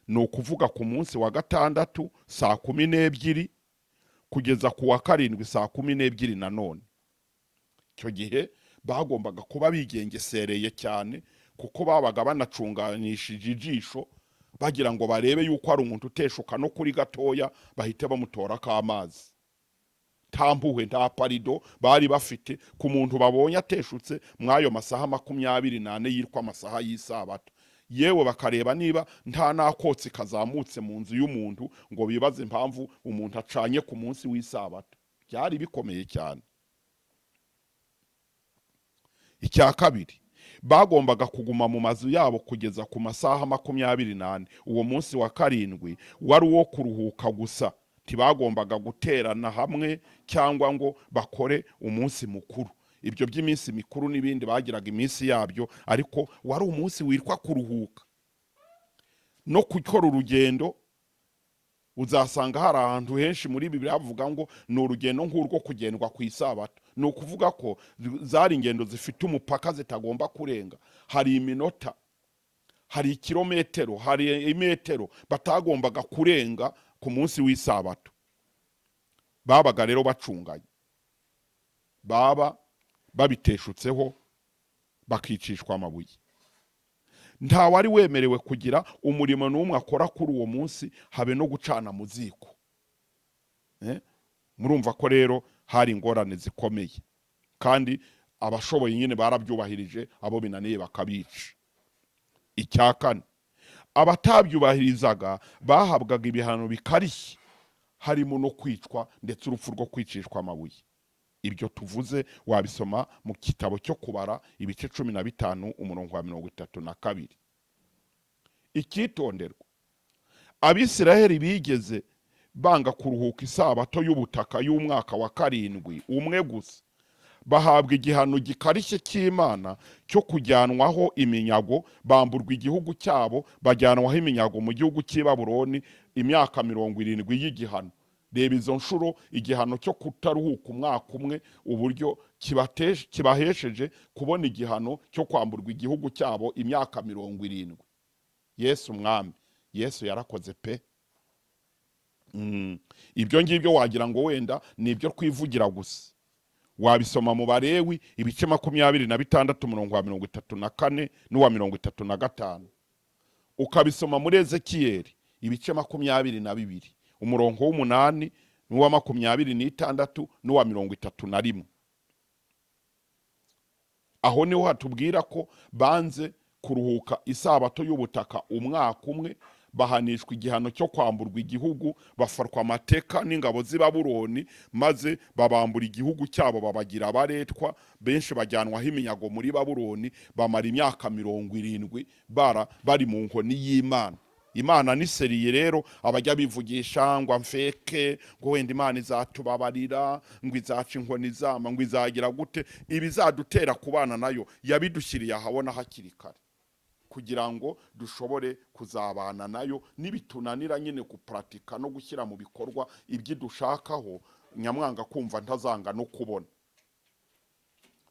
ni ukuvuga ku munsi wa gatandatu saa 12 kugeza ku wa karindwi saa 12 nanone. Icyo gihe bagombaga kuba bigengesereye cyane Kuko babaga banacunganishije ijisho bagira ngo barebe yuko hari umuntu uteshuka no kuri gatoya, bahite bamutora k'amazi. Nta mpuhwe, nta pardon bari bafite ku muntu babonye ateshutse mw'ayo masaha 24 yitwa amasaha y'isabato. Yewe, bakareba niba nta n'akotsi kazamutse mu nzu y'umuntu, ngo bibaze impamvu umuntu acanye ku munsi w'isabato. Byari bikomeye cyane. Icya kabiri, bagombaga kuguma mu mazu yabo kugeza ku masaha 24. Uwo munsi wa karindwi wari uwo kuruhuka gusa. Ntibagombaga guterana hamwe cyangwa ngo bakore umunsi mukuru. Ibyo by'iminsi mikuru n'ibindi bagiraga iminsi yabyo, ariko wari umunsi witwa kuruhuka no gukora urugendo. Uzasanga hari ahantu henshi muri ibi bavuga ngo ni urugendo nk'urwo kugendwa ku isabato. Ni ukuvuga ko zari ingendo zifite umupaka zitagomba kurenga. Hari iminota, hari ikirometero, hari imetero batagombaga kurenga ku munsi w'isabato. Babaga rero bacunganye, baba babiteshutseho bakicishwa amabuye. Nta wari wemerewe kugira umurimo n'umwe akora kuri uwo munsi, habe no gucana mu ziko. Murumva ko rero hari ingorane zikomeye, kandi abashoboye nyine barabyubahirije, abo binaniye bakabica. Icya kane, abatabyubahirizaga bahabwaga ibihano bikarishye, harimo no kwicwa, ndetse urupfu rwo kwicishwa amabuye. Ibyo tuvuze wabisoma mu gitabo cyo Kubara, ibice 15, umurongo wa 32. Icyitonderwa: Abisiraheli bigeze banga kuruhuka isabato y'ubutaka y'umwaka wa karindwi umwe gusa, bahabwa igihano gikarishye cy'Imana cyo kujyanwaho iminyago. Bamburwa igihugu cyabo, bajyanwaho iminyago mu gihugu cy'i Babuloni imyaka 70 y'igihano. Reba izo nshuro igihano cyo kutaruhuka umwaka umwe, uburyo kibahesheje kubona igihano cyo kwamburwa igihugu cyabo imyaka 70. Yesu umwami, Yesu yarakoze pe. Ibyo ngibyo wagira ngo wenda ni ibyo twivugira gusa. Wabisoma mu Barewi, ibice 26, umurongo wa 34 n'uwa 35, ukabisoma muri Ezekiyeli, ibice 22, umurongo w'umunani n'uwa 26 n'uwa 31. Aho niho hatubwira ko banze kuruhuka isabato y'ubutaka umwaka umwe, bahanishwa igihano cyo kwamburwa igihugu, bafatwa amateka n'ingabo z'i Babuloni, maze babambura igihugu cyabo, babagira abaretwa. Benshi bajyanwaho iminyago muri Babuloni, bamara imyaka 70 bara bari mu nkoni y'Imana. Imana ni sérieux. Rero abajya bivugisha ngo amfeke, ngo wenda Imana izatubabarira, ngo izaca inkoni izama, ngo izagira gute, ibizadutera kubana nayo yabidushyiriye ahabona hakiri kare kugira ngo dushobore kuzabana nayo. Nibitunanira nyine gupuratika no gushyira mu bikorwa ibyo idushakaho, nyamwanga kumva ntazanga no kubona.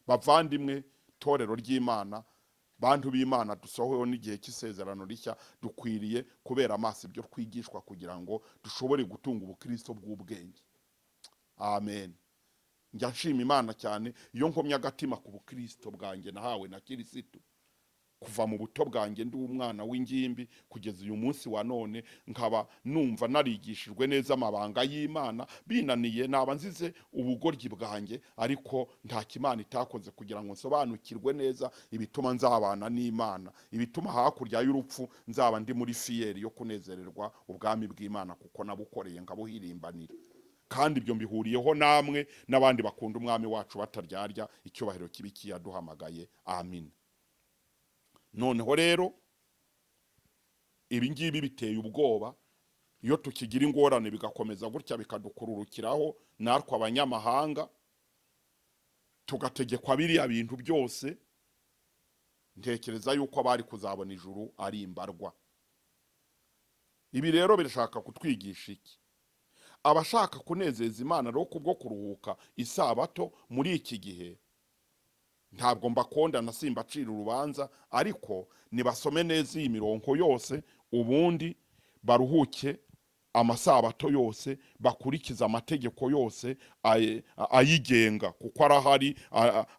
Bavandimwe, torero ry'Imana, bantu b'Imana, dusohoweho n'igihe cy'isezerano rishya, dukwiriye kubera amaso ibyo twigishwa kugira ngo dushobore gutunga ubukristo bw'ubwenge. Amen. Njya nshima Imana cyane iyo nkomye agatima ku bukristo bwanjye nahawe na Kirisitu kuva mu buto bwanjye ndi umwana w'ingimbi kugeza uyu munsi wa none, nkaba numva narigishijwe neza amabanga y'Imana. Binaniye naba nzize ubugoryi bwanjye, ariko nta Imana itakoze kugira ngo nsobanukirwe neza ibituma nzabana n'Imana, ibituma hakurya y'urupfu nzaba ndi muri fierté yo kunezererwa ubwami bw'Imana, kuko nabukoreye nkabuhirimbanira. Kandi ibyo mbihuriyeho namwe n'abandi bakunda umwami wacu bataryarya. Icyubahiro kibi kiyaduhamagaye. Amin. Noneho rero ibi ngibi biteye ubwoba. Iyo tukigira ingorane bigakomeza gutya, bikadukururukiraho natwe abanyamahanga tugategekwa biriya bintu byose, ntekereza yuko abari kuzabona ijuru ari imbarwa. Ibi rero birashaka kutwigisha iki? Abashaka kunezeza Imana rero kubwo kuruhuka isabato muri iki gihe, ntabwo mbakonda na simbacira urubanza, ariko nibasome neza iyi mirongo yose, ubundi baruhuke. Amasabato yose, bakurikiza amategeko yose ayigenga, kuko arahari,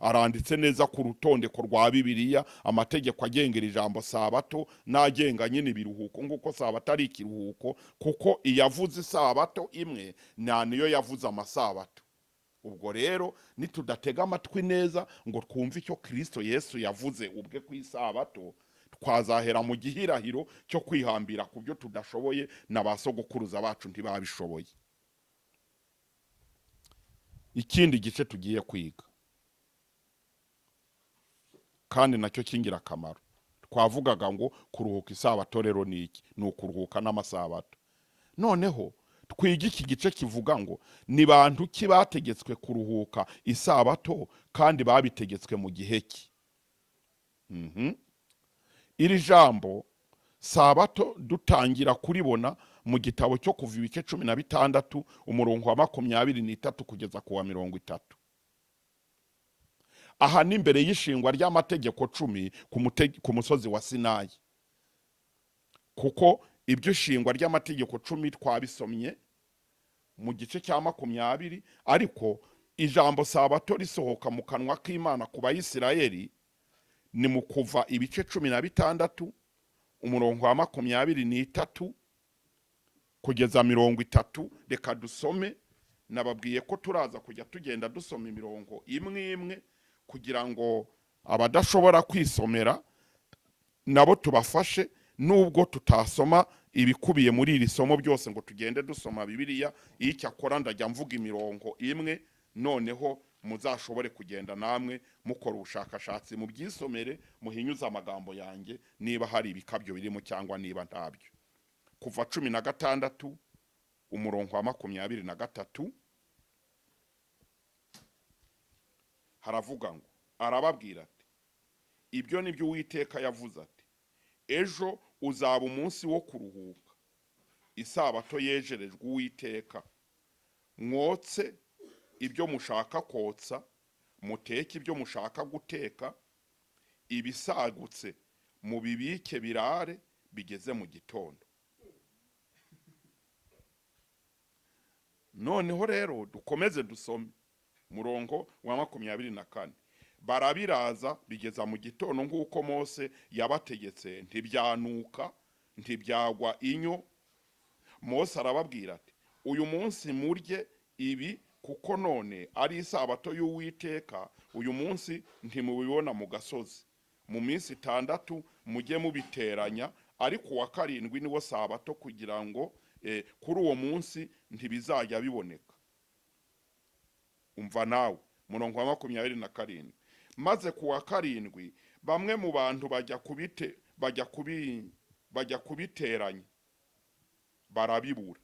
aranditse neza ku rutondeko rwa Bibiliya, amategeko agengera ijambo sabato n'agenga nyine ibiruhuko, nk'uko sabato ari ikiruhuko, kuko iyavuze isabato imwe nta niyo yavuze amasabato. Ubwo rero nitudatega amatwi neza ngo twumve icyo Kirisito Yesu yavuze ubwe ku isabato, twazahera mu gihirahiro cyo kwihambira ku byo tudashoboye, na ba sogokuruza bacu ntibabishoboye. Ikindi gice tugiye kwiga kandi nacyo cy'ingirakamaro, twavugaga ngo kuruhuka isabato rero ni iki? Ni ukuruhuka n'amasabato. Noneho twiga iki gice kivuga ngo ni bantu ki bategetswe kuruhuka isabato, kandi babitegetswe mu gihe ki? Iri jambo sabato dutangira kuribona mu gitabo cyo Kuva, ibice 16, umurongo wa 23 kugeza ku wa 30. Aha ni imbere y'ishingwa ry'amategeko 10 ku musozi wa Sinayi, kuko ibyo shingwa ry'amategeko 10 twabisomye mu gice cya 20. Ariko ijambo sabato risohoka mu kanwa k'Imana ku Bayisirayeli ni mu Kuva, ibice 16, umurongo wa 23 kugeza 30. Reka dusome. Nababwiye ko turaza kujya tugenda dusoma imirongo imwe imwe, kugira ngo abadashobora kwisomera nabo tubafashe, nubwo tutasoma ibikubiye muri iri somo byose ngo tugende dusoma Bibiliya. Icyakora ndajya mvuga imirongo imwe, noneho muzashobore kugenda namwe mukora ubushakashatsi, mubyisomere, muhinyuze amagambo yanjye niba hari ibikabyo birimo cyangwa niba ntabyo. Kuva 16, umurongo wa 23, haravuga ngo: "Arababwira ati: 'Ibyo ni byo Uwiteka yavuze ati: Ejo uzaba umunsi wo kuruhuka, isabato yejerejwe Uwiteka. Mwotse ibyo mushaka kotsa, muteke ibyo mushaka guteka, ibisagutse mubibike birare bigeze mu gitondo.'" Noneho rero dukomeze dusome murongo wa 24: "Barabiraza bigeza mu gitondo nk'uko Mose yabategetse, ntibyanuka, ntibyagwa inyo. Mose arababwira ati: 'Uyu munsi murye ibi, kuko none ari isabato y'Uwiteka. Uyu munsi ntimubibona mu gasozi. Mu minsi 6 mujye mubiteranya, ariko uwa karindwi niwo sabato, kugira ngo kuri uwo munsi ntibizajya biboneka.'" Umva nawe murongo wa 27: "Maze ku wa karindwi bamwe mu bantu bajya kubiteranya, barabibura.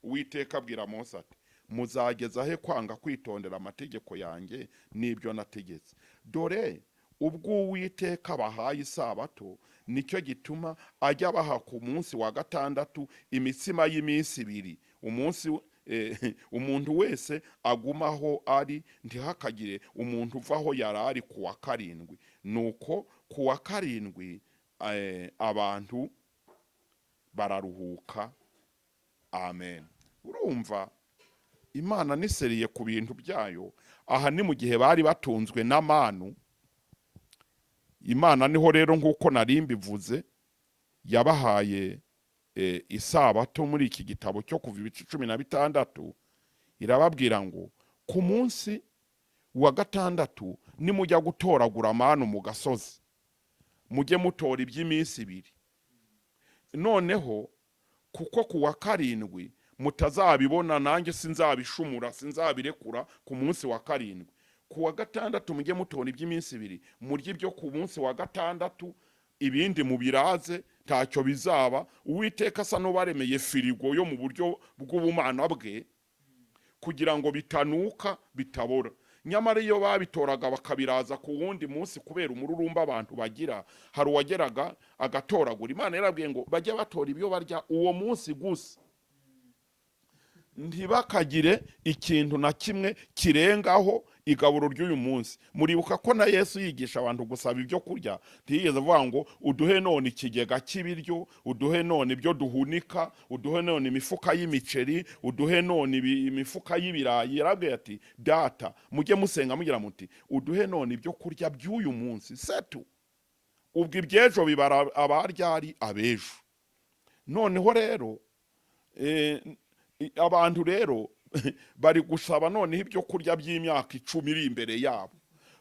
Uwiteka abwira Mose ati: 'Muzageza he kwanga kwitondera amategeko yanjye n'ibyo nategetse? Dore ubwo Uwiteka bahaye isabato, nicyo gituma ajya abaha ku munsi wa gatandatu imitsima y'iminsi 2. Umunsi umuntu wese aguma aho ari, ntihakagire umuntu uva aho yari ari ku wa karindwi.' Nuko ku wa karindwi abantu bararuhuka." Amen. Urumva Imana niseriye ku bintu byayo. Aha ni mu gihe bari batunzwe n'amanu. Imana niho rero, nk'uko nari mbivuze, yabahaye isabato muri iki gitabo cyo Kuva, ibice 16. Irababwira ngo ku munsi wa gatandatu nimujya gutoragura amanu mu gasozi, mujye mutora iby'iminsi 2, noneho kuko ku wa karindwi mutazabibona, nanjye sinzabishumura, sinzabirekura ku munsi wa karindwi. Ku wa gatandatu mujye mutora iby'iminsi 2, murye ibyo ku munsi wa gatandatu, ibindi mubiraze, ntacyo bizaba. Uwiteka asa n'ubaremeye firigo yo mu buryo bw'ubumana bwe, kugira ngo bitanuka, bitabora. Nyamara iyo babitoraga bakabiraza ku wundi munsi, kubera umururumba abantu bagira, hari uwageraga agatoragura. Imana yarabwiye ngo bajye batora ibyo barya uwo munsi gusa, ntibakagire ikintu na kimwe kirengaho. Igaburo ry'uyu munsi, muribuka ko na Yesu yigisha abantu gusaba ibyo kurya, ntiyigeze avuga ngo uduhe none ikigega cy'ibiryo, uduhe none ibyo duhunika, uduhe none imifuka y'imiceri, uduhe none imifuka y'ibirayi. Yarabwiye ati: "Data, mujye musenga mugira muti: uduhe none ibyo kurya by'uyu munsi." Setu ubwo iby'ejo bibara abaryari abejo. Noneho rero abantu rero bari gusaba noneho ibyo kurya by'imyaka 10 iri imbere yabo,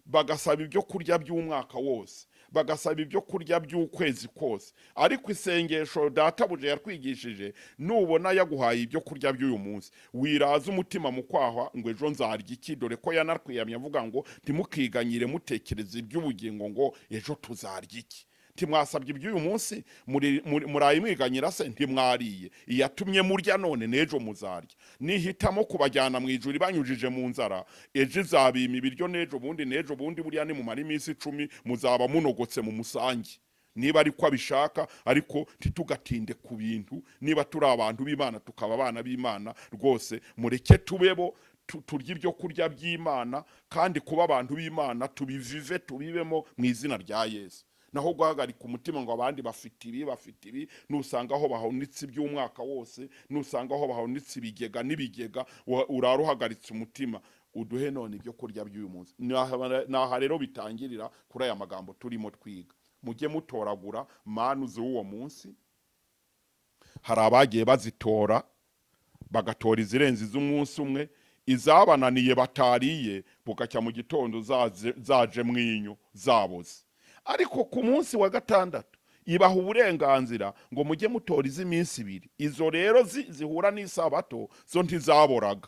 bagasaba ibyo kurya by'umwaka wose, bagasaba ibyo kurya by'ukwezi kose. Ariko isengesho databuja yatwigishije, nubona yaguhaye ibyo kurya by'uyu munsi, wiraza umutima mu kwahwa ngo ejo nzarya iki, dore ko yanatwiyamye avuga ngo ntimukiganyire mutekereza iby'ubugingo ngo ejo tuzarya iki. Ntimwasabye iby'uyu munsi, muraye mwiganyira se ntimwariye? Iyatumye murya none, n'ejo muzarya. Nihitamo kubajyana mu ijuru ibanyujije mu nzara, ejo izabima ibiryo, n'ejo bundi, n'ejo bundi. Buriya nimumara iminsi 10 muzaba munogotse mu musange, niba ariko abishaka. Ariko ntitugatinde ku bintu. Niba turi abantu b'Imana, tukaba abana b'Imana, rwose mureke tubebo turye ibyo kurya by'Imana, kandi kuba abantu b'Imana tubivive, tubibemo mu izina rya Yesu. Naho guhagarika umutima ngo abandi bafite ibi, bafite ibi, nusanga aho bahunitse iby'umwaka wose, nusanga aho bahunitse ibigega n'ibigega, urara uhagaritse umutima. Uduhe none ibyo kurya by'uyu munsi. Naha rero bitangirira kuri aya magambo turimo twiga: mujye mutoragura manu z'uwo munsi. Hari abagiye bazitora, bagatora izirenze iz'umunsi umwe, izabananiye batariye, bugacya mu gitondo zaje mwinyo zaboze. Ariko ku munsi wa gatandatu ibaha uburenganzira ngo mujye mutora iz'iminsi 2. Izo rero zihura n'isabato zo ntizaboraga,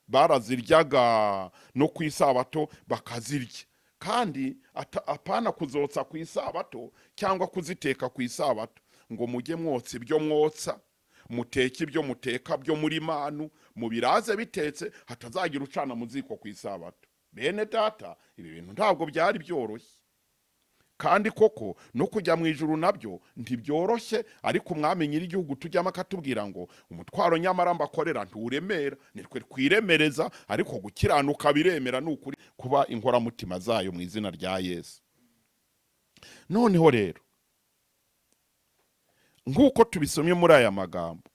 baraziryaga no ku isabato bakazirya. Kandi apana kuzotsa ku isabato cyangwa kuziteka ku isabato, ngo mujye mwotsa ibyo mwotsa, muteke ibyo muteka byo muri manu, mubiraze bitetse, hatazagira ucana mu ziko ku isabato. Bene data, ibi bintu ntabwo byari byoroshye, kandi koko no kujya mu ijuru nabyo ntibyoroshye. Ariko umwami nyir'igihugu tujyamo akatubwira ngo umutwaro nyamara mbakorera ntiwuremera, nitwe twiremereza, ariko gukiranuka biremera. Ni ukuri kuba inkoramutima zayo mu izina rya Yesu. Noneho rero, nk'uko tubisomye muri aya magambo,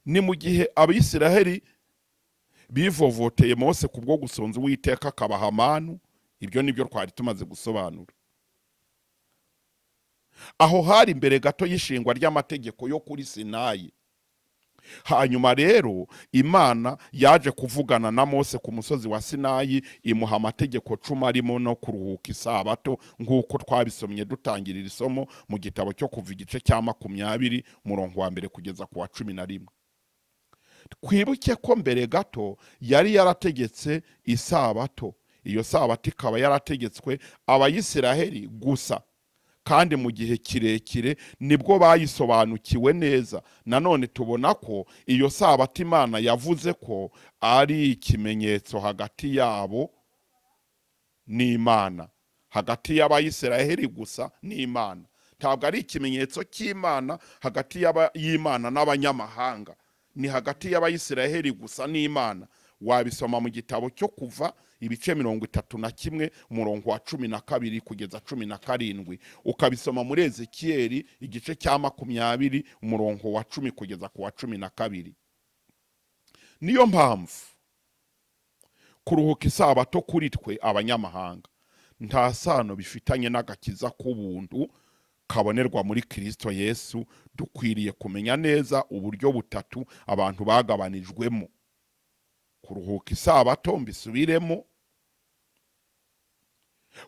ni mu gihe Abisiraheli bivovoteye Mose kubwo gusonza, Uwiteka akabaha manu. Ibyo nibyo twari tumaze gusobanura. Aho hari imbere gato y'ishingwa ry'amategeko yo kuri Sinayi. Hanyuma rero Imana yaje kuvugana na Mose ku musozi wa Sinayi, imuha amategeko 10 arimo no kuruhuka isabato, nk'uko twabisomye dutangirira isomo mu gitabo cyo Kuva, igice cya 20, umurongo wa 1 kugeza ku wa 11. Twibuke ko mbere gato yari yarategetse isabato, iyo sabato ikaba yarategetswe Abayisiraheli gusa, kandi mu gihe kirekire nibwo bayisobanukiwe neza. Nanone tubona ko iyo sabato Imana yavuze ko ari ikimenyetso hagati yabo n'Imana, hagati y'Abayisiraheli gusa n'Imana. Ntabwo ari ikimenyetso cy'Imana hagati y'Imana n'abanyamahanga, ni hagati y'Abayisiraheli gusa n'Imana. Wabisoma mu gitabo cyo Kuva, ibice 31, umurongo wa 12 kugeza 17, ukabisoma muri Ezekiyeli, igice cya 20, umurongo wa 10 kugeza ku wa 12. Niyo mpamvu kuruhuka isabato kuri twe abanyamahanga nta sano bifitanye n'agakiza k'ubuntu kabonerwa muri Kirisito Yesu. Dukwiriye kumenya neza uburyo butatu abantu bagabanijwemo kuruhuka isabato. Mbisubiremo: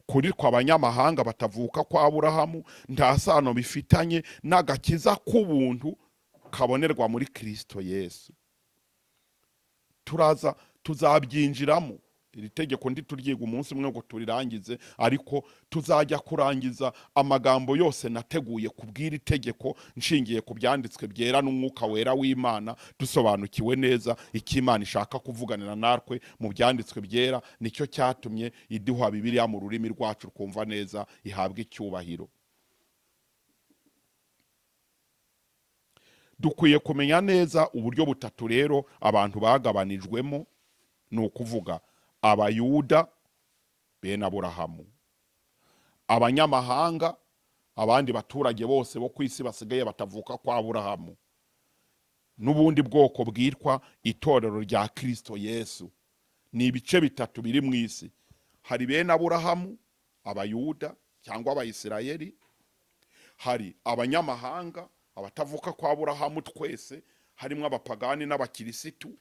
kuri twe abanyamahanga batavuka kwa Aburahamu, nta sano bifitanye n'agakiza k'ubuntu kabonerwa muri Kirisito Yesu. Turaza tuzabyinjiramo. Iri tegeko ndituryiga umunsi umwe ngo turirangize, ariko tuzajya kurangiza amagambo yose nateguye kubw'iri tegeko nshingiye ku byanditswe byera n'Umwuka Wera w'Imana, dusobanukiwe neza icyo Imana ishaka kuvuganira natwe mu byanditswe byera. Nicyo cyatumye iduha Bibiliya mu rurimi rwacu twumva neza, ihabwa icyubahiro. Dukwiye kumenya neza uburyo butatu rero abantu bagabanijwemo, ni ukuvuga Abayuda bene Aburahamu, abanyamahanga, abandi baturage bose bo ku isi basigaye batavuka kwa Aburahamu, n'ubundi bwoko bwitwa itorero rya Kristo Yesu. Ni ibice bitatu biri mu isi: hari bene Aburahamu, Abayuda cyangwa Abayisirayeli, hari abanyamahanga, abatavuka kwa Aburahamu twese, harimo abapagani n'abakirisitu.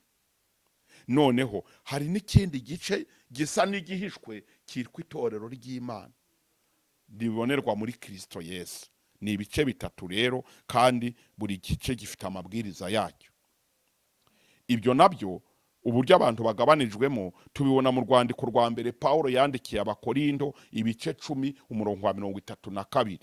Noneho hari n'ikindi gice gisa n'igihishwe cyitwa itorero ry'Imana ribonerwa muri Kristo Yesu. Ni ibice bitatu rero, kandi buri gice gifite amabwiriza yacyo. Ibyo nabyo, uburyo abantu bagabanijwemo, tubibona mu rwandiko rwa mbere Pawulo yandikiye Abakorindo, ibice 10, umurongo wa 32.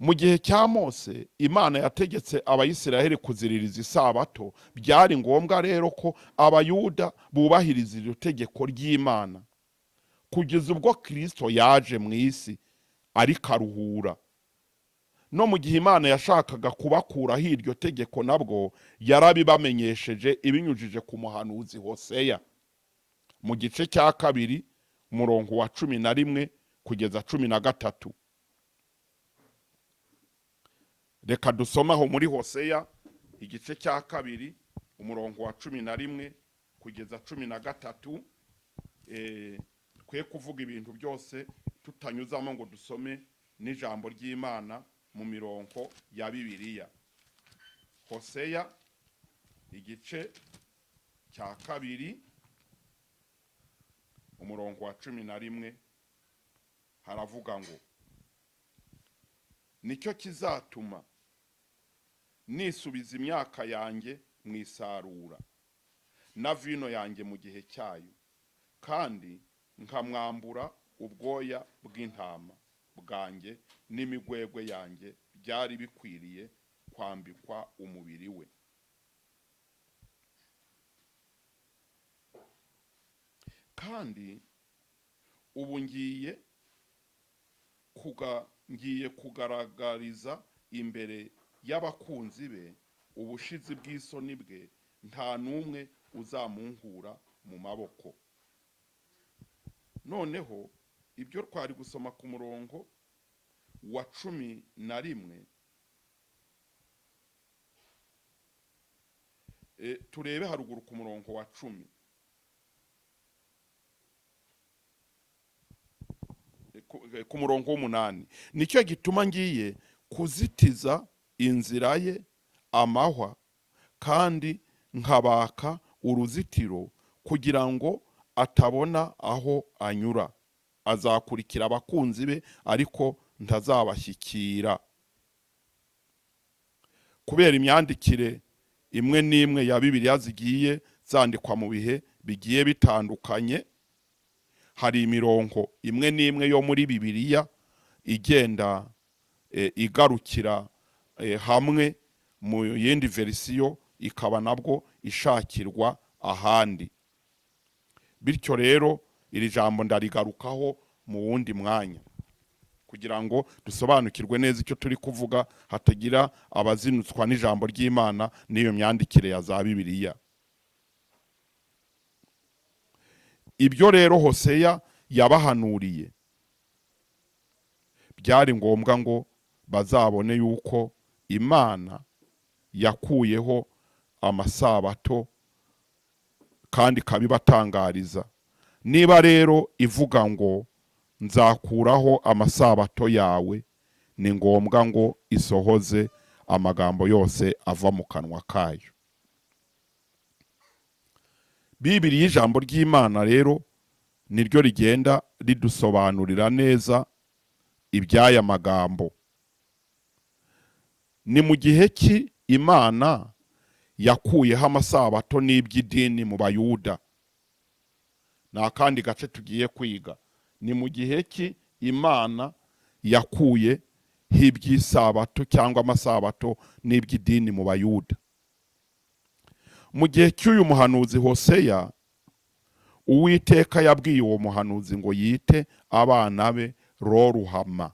Mu gihe cya Mose, Imana yategetse Abayisiraheli kuziririza isabato. Byari ngombwa rero ko Abayuda bubahiriza iryo tegeko ry'Imana kugeza ubwo Kristo yaje mu isi arikaruhura. No mu gihe Imana yashakaga kubakuraho iryo tegeko, nabwo yarabibamenyesheje ibinyujije ku muhanuzi Hoseya mu gice cya 2, umurongo wa 11 kugeza 13. Reka dusome aho muri Hoseya igice cya 2, umurongo wa 11 kugeza 13. Twe kuvuga ibintu byose tutanyuzamo ngo dusome n'ijambo ry'Imana mu mirongo ya Bibiliya. Hoseya igice cya 2, umurongo wa 11, haravuga ngo: nicyo kizatuma nisubiza imyaka yanjye mu isarura, na vino yanjye mu gihe cyayo, kandi nkamwambura ubwoya bw'intama bwanjye n'imigwegwe yanjye byari bikwiriye kwambikwa umubiri we. Kandi ubu ngiye kugaragariza imbere y'abakunzi be ubushizi bw'isoni bwe, nta n'umwe uzamunkura mu maboko. Noneho ibyo twari gusoma ku murongo wa 11, turebe haruguru ku murongo wa 10. Ku murongo w'8: nicyo gituma ngiye kuzitiza inzira ye amahwa, kandi nkabaka uruzitiro kugira ngo atabona aho anyura. Azakurikira abakunzi be, ariko ntazabashyikira. Kubera imyandikire imwe n'imwe ya Bibiliya zigiye zandikwa mu bihe bigiye bitandukanye, hari imirongo imwe n'imwe yo muri Bibiliya igenda igarukira hamwe mu yindi verisiyo, ikaba nabwo ishakirwa ahandi. Bityo rero iri jambo ndarigarukaho mu wundi mwanya kugira ngo dusobanukirwe neza icyo turi kuvuga, hatagira abazinutswa n'ijambo ry'Imana n'iyo myandikire ya za Bibiliya. Ibyo rero Hoseya yabahanuriye byari ngombwa ngo bazabone yuko Imana yakuyeho amasabato kandi ikabibatangariza. Niba rero ivuga ngo nzakuraho amasabato yawe, ni ngombwa ngo isohoze amagambo yose ava mu kanwa kayo. Bibiliya ijambo ry'Imana rero niryo rigenda ridusobanurira neza iby'aya magambo. Ni mu gihe ki Imana yakuyeho amasabato n'iby'idini mu Bayuda? Ni akandi gace tugiye kwiga. Ni mu gihe ki Imana yakuyeho iby'isabato cyangwa amasabato n'iby'idini mu Bayuda? Mu gihe cy'uyu muhanuzi Hoseya, Uwiteka yabwiye uwo muhanuzi ngo yite abana be Roruhama,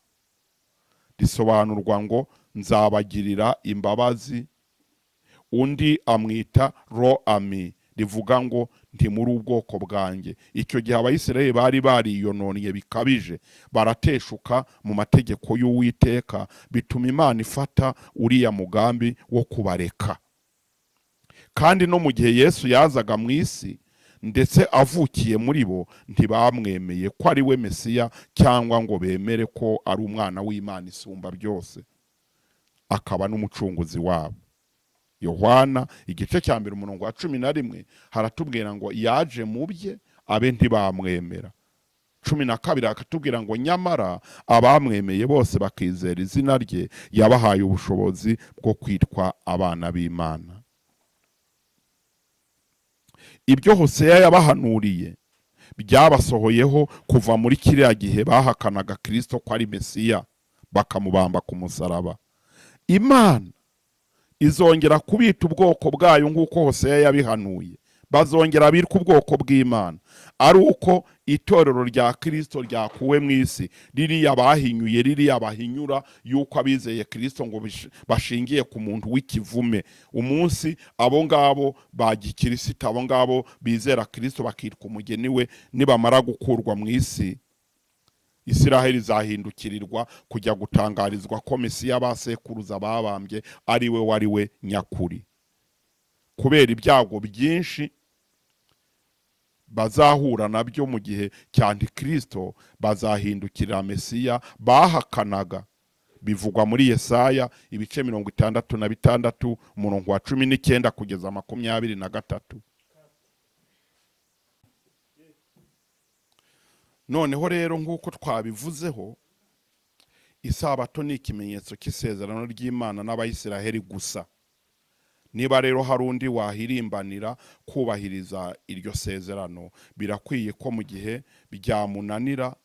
risobanurwa ngo nzabagirira imbabazi. Undi amwita Lo Ami, rivuga ngo ntimuri ubwoko bwanjye. Icyo gihe Abayisiraheli bari bariyononnye bikabije, barateshuka mu mategeko y'Uwiteka, bituma Imana ifata uriya mugambi wo kubareka. Kandi no mu gihe Yesu yazaga mu isi, ndetse avukiye muri bo, ntibamwemeye ko ari we Mesiya cyangwa ngo bemere ko ari umwana w'Imana isumba byose, akaba n'umucunguzi wabo. Yohana igice cya 1 umurongo wa 11 haratubwira ngo yaje mu bye, abe ntibamwemera. 12 akatubwira ngo nyamara abamwemeye bose bakizera izina rye, yabahaye ubushobozi bwo kwitwa abana b'Imana. Ibyo Hoseya yabahanuriye byabasohoyeho kuva muri kiriya gihe bahakanaga Kirisito ko ari Mesiya, bakamubamba ku musaraba. Imana izongera kubita ubwoko bwayo nk'uko Hoseya yabihanuye. Bazongera bitwa ubwoko bw'Imana ari uko itorero rya Kirisito ryakuwe mu isi, ririya bahinyuye, ririya bahinyura yuko abizeye Kirisito ngo bashingiye ku muntu w'ikivume. Umunsi abo ngabo ba gikirisito, abo ngabo bizera Kirisito bakitwa umugeni we, nibamara gukurwa mu isi, Isiraheli izahindukirirwa kujya gutangarizwa ko Mesiya basekuruza babambye ari we wari we nyakuri. Kubera ibyago byinshi bazahura nabyo mu gihe cya Antikristo, bazahindukirira Mesiya bahakanaga. Bivugwa muri Yesaya ibice 66 umurongo wa 19 kugeza 23. Noneho rero, nk'uko twabivuzeho, isabato ni ikimenyetso cy'isezerano ry'Imana n'Abayisiraheli gusa. Niba rero hari undi wahirimbanira kubahiriza iryo sezerano, birakwiye ko mu gihe byamunanira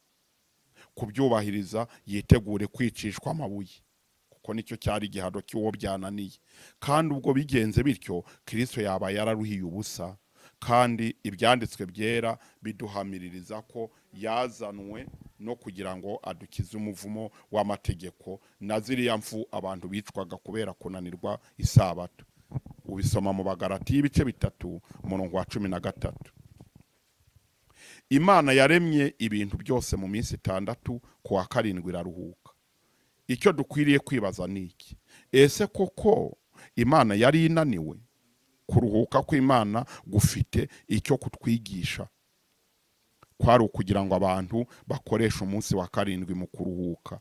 kubyubahiriza yitegure kwicishwa amabuye, kuko nicyo cyari igihano cy'uwo byananiye. Kandi ubwo bigenze bityo, Kirisito yaba yararuhiye ubusa, kandi ibyanditswe byera biduhamiririza ko yazanwe no kugira ngo adukize umuvumo w'amategeko na ziriya mfu abantu bicwaga kubera kunanirwa isabato. Ubisoma mu Bagarati y'ibice 3 umurongo wa 13. Imana yaremye ibintu byose mu minsi 6, ku wa karindwi iraruhuka. Icyo dukwiriye kwibaza ni iki: ese koko Imana yari inaniwe? Kuruhuka kw'Imana gufite icyo kutwigisha. Kwari ukugira ngo abantu bakoreshe umunsi wa karindwi mu kuruhuka.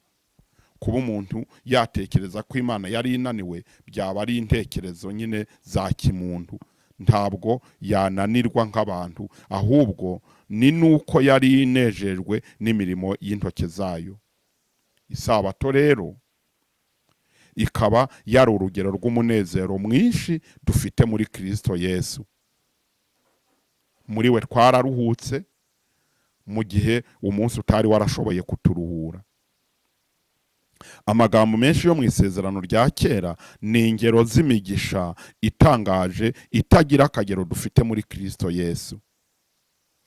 Kuba umuntu yatekereza ko Imana yari inaniwe byaba ari intekerezo nyine za kimuntu. Ntabwo yananirwa nk'abantu, ahubwo ni nuko yari inejejwe n'imirimo y'intoke zayo. Isabato rero ikaba yari urugero rw'umunezero mwinshi dufite muri Kristo Yesu. Muri we twararuhutse mu gihe umunsi utari warashoboye kuturuhura. Amagambo menshi yo mu isezerano rya kera ni ingero z'imigisha itangaje itagira akagero dufite muri Kristo Yesu.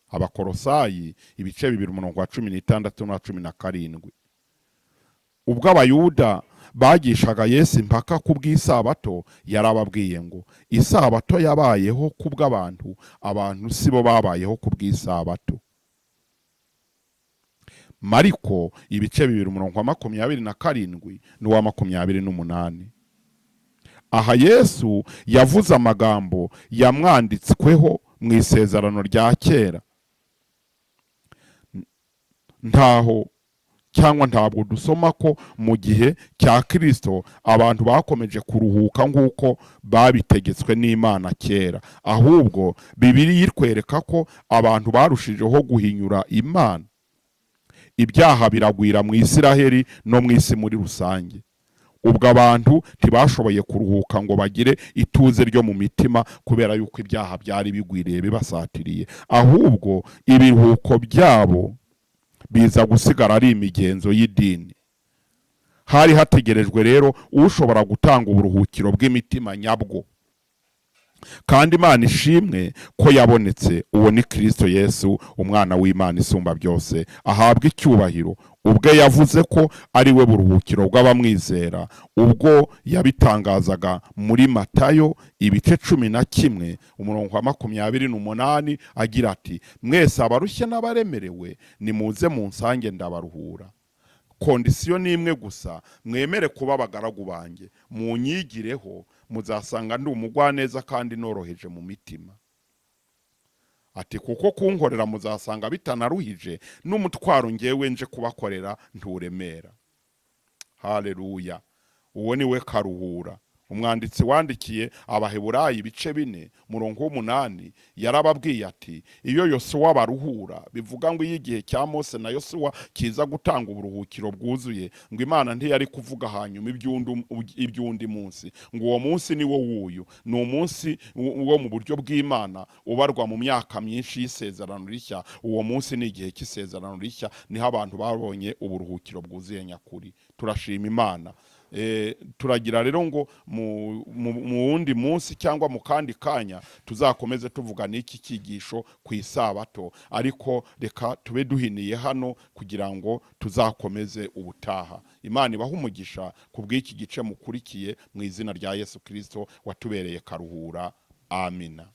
Abakorosayi ibice 2 umurongo wa 16 na 17. Ubwo Abayuda bagishaga Yesu impaka ku bw'isabato, yarababwiye ngo isabato yabayeho ku bw'abantu, abantu si bo babayeho ku bw'isabato. Mariko ibice 2 umurongo wa 27 n'uwa 28. Aha Yesu yavuze amagambo yamwanditsweho mu isezerano rya kera. Ntaho cyangwa ntabwo dusoma ko mu gihe cya Kristo abantu bakomeje kuruhuka nk'uko babitegetswe n'Imana kera. Ahubwo Bibiliya itwereka ko abantu barushijeho guhinyura Imana. Ibyaha biragwira mu Isiraheli no mu isi muri rusange. Ubwo abantu ntibashoboye kuruhuka ngo bagire ituze ryo mu mitima kubera yuko ibyaha byari bigwiriye bibasatiriye. Ahubwo ibiruhuko byabo biza gusigara ari imigenzo y'idini. Hari hategerejwe rero ushobora gutanga uburuhukiro bw'imitima nyabwo. Kandi Imana ishimwe ko yabonetse. Uwo ni Kristo Yesu, umwana w'Imana isumba byose, ahabwa icyubahiro Ubwe yavuze ko ari we buruhukiro bw'abamwizera ubwo yabitangazaga muri Matayo ibice 11 umurongo wa 28, agira ati: "Mwese abarushye n'abaremerewe, nimuze munsange ndabaruhura. Condition ni imwe gusa: mwemere kuba abagaragu banjye, munyigireho, muzasanga ndi umugwaneza kandi noroheje mu mitima." Ati: "Kuko kunkorera muzasanga bitanaruhije, n'umutwaro ngewe nje kubakorera nturemera." Haleluya! Uwo ni we karuhura. Umwanditsi wandikiye Abaheburayi ibice 4 umurongo w'8 yarababwiye ati: "Iyo Yosuwa baruhura," bivuga ngo iyo igihe cya Mose na Yosuwa kiza gutanga uburuhukiro bwuzuye, ngo Imana ntiyari kuvuga hanyuma iby'undi munsi, ngo uwo munsi ni wo wuyu. Ni umunsi wo mu buryo bw'Imana ubarwa mu myaka myinshi y'isezerano rishya. Uwo munsi ni igihe cy'isezerano rishya, niho abantu babonye uburuhukiro bwuzuye nyakuri. Turashima Imana. Turagira rero ngo mu wundi munsi cyangwa mu kandi kanya tuzakomeze tuvuga n'iki cyigisho ku isabato, ariko reka tube duhiniye hano kugira ngo tuzakomeze ubutaha. Imana ibahe umugisha ku bw'iki gice mukurikiye, mu izina rya Yesu Kirisito watubereye karuhura. Amina.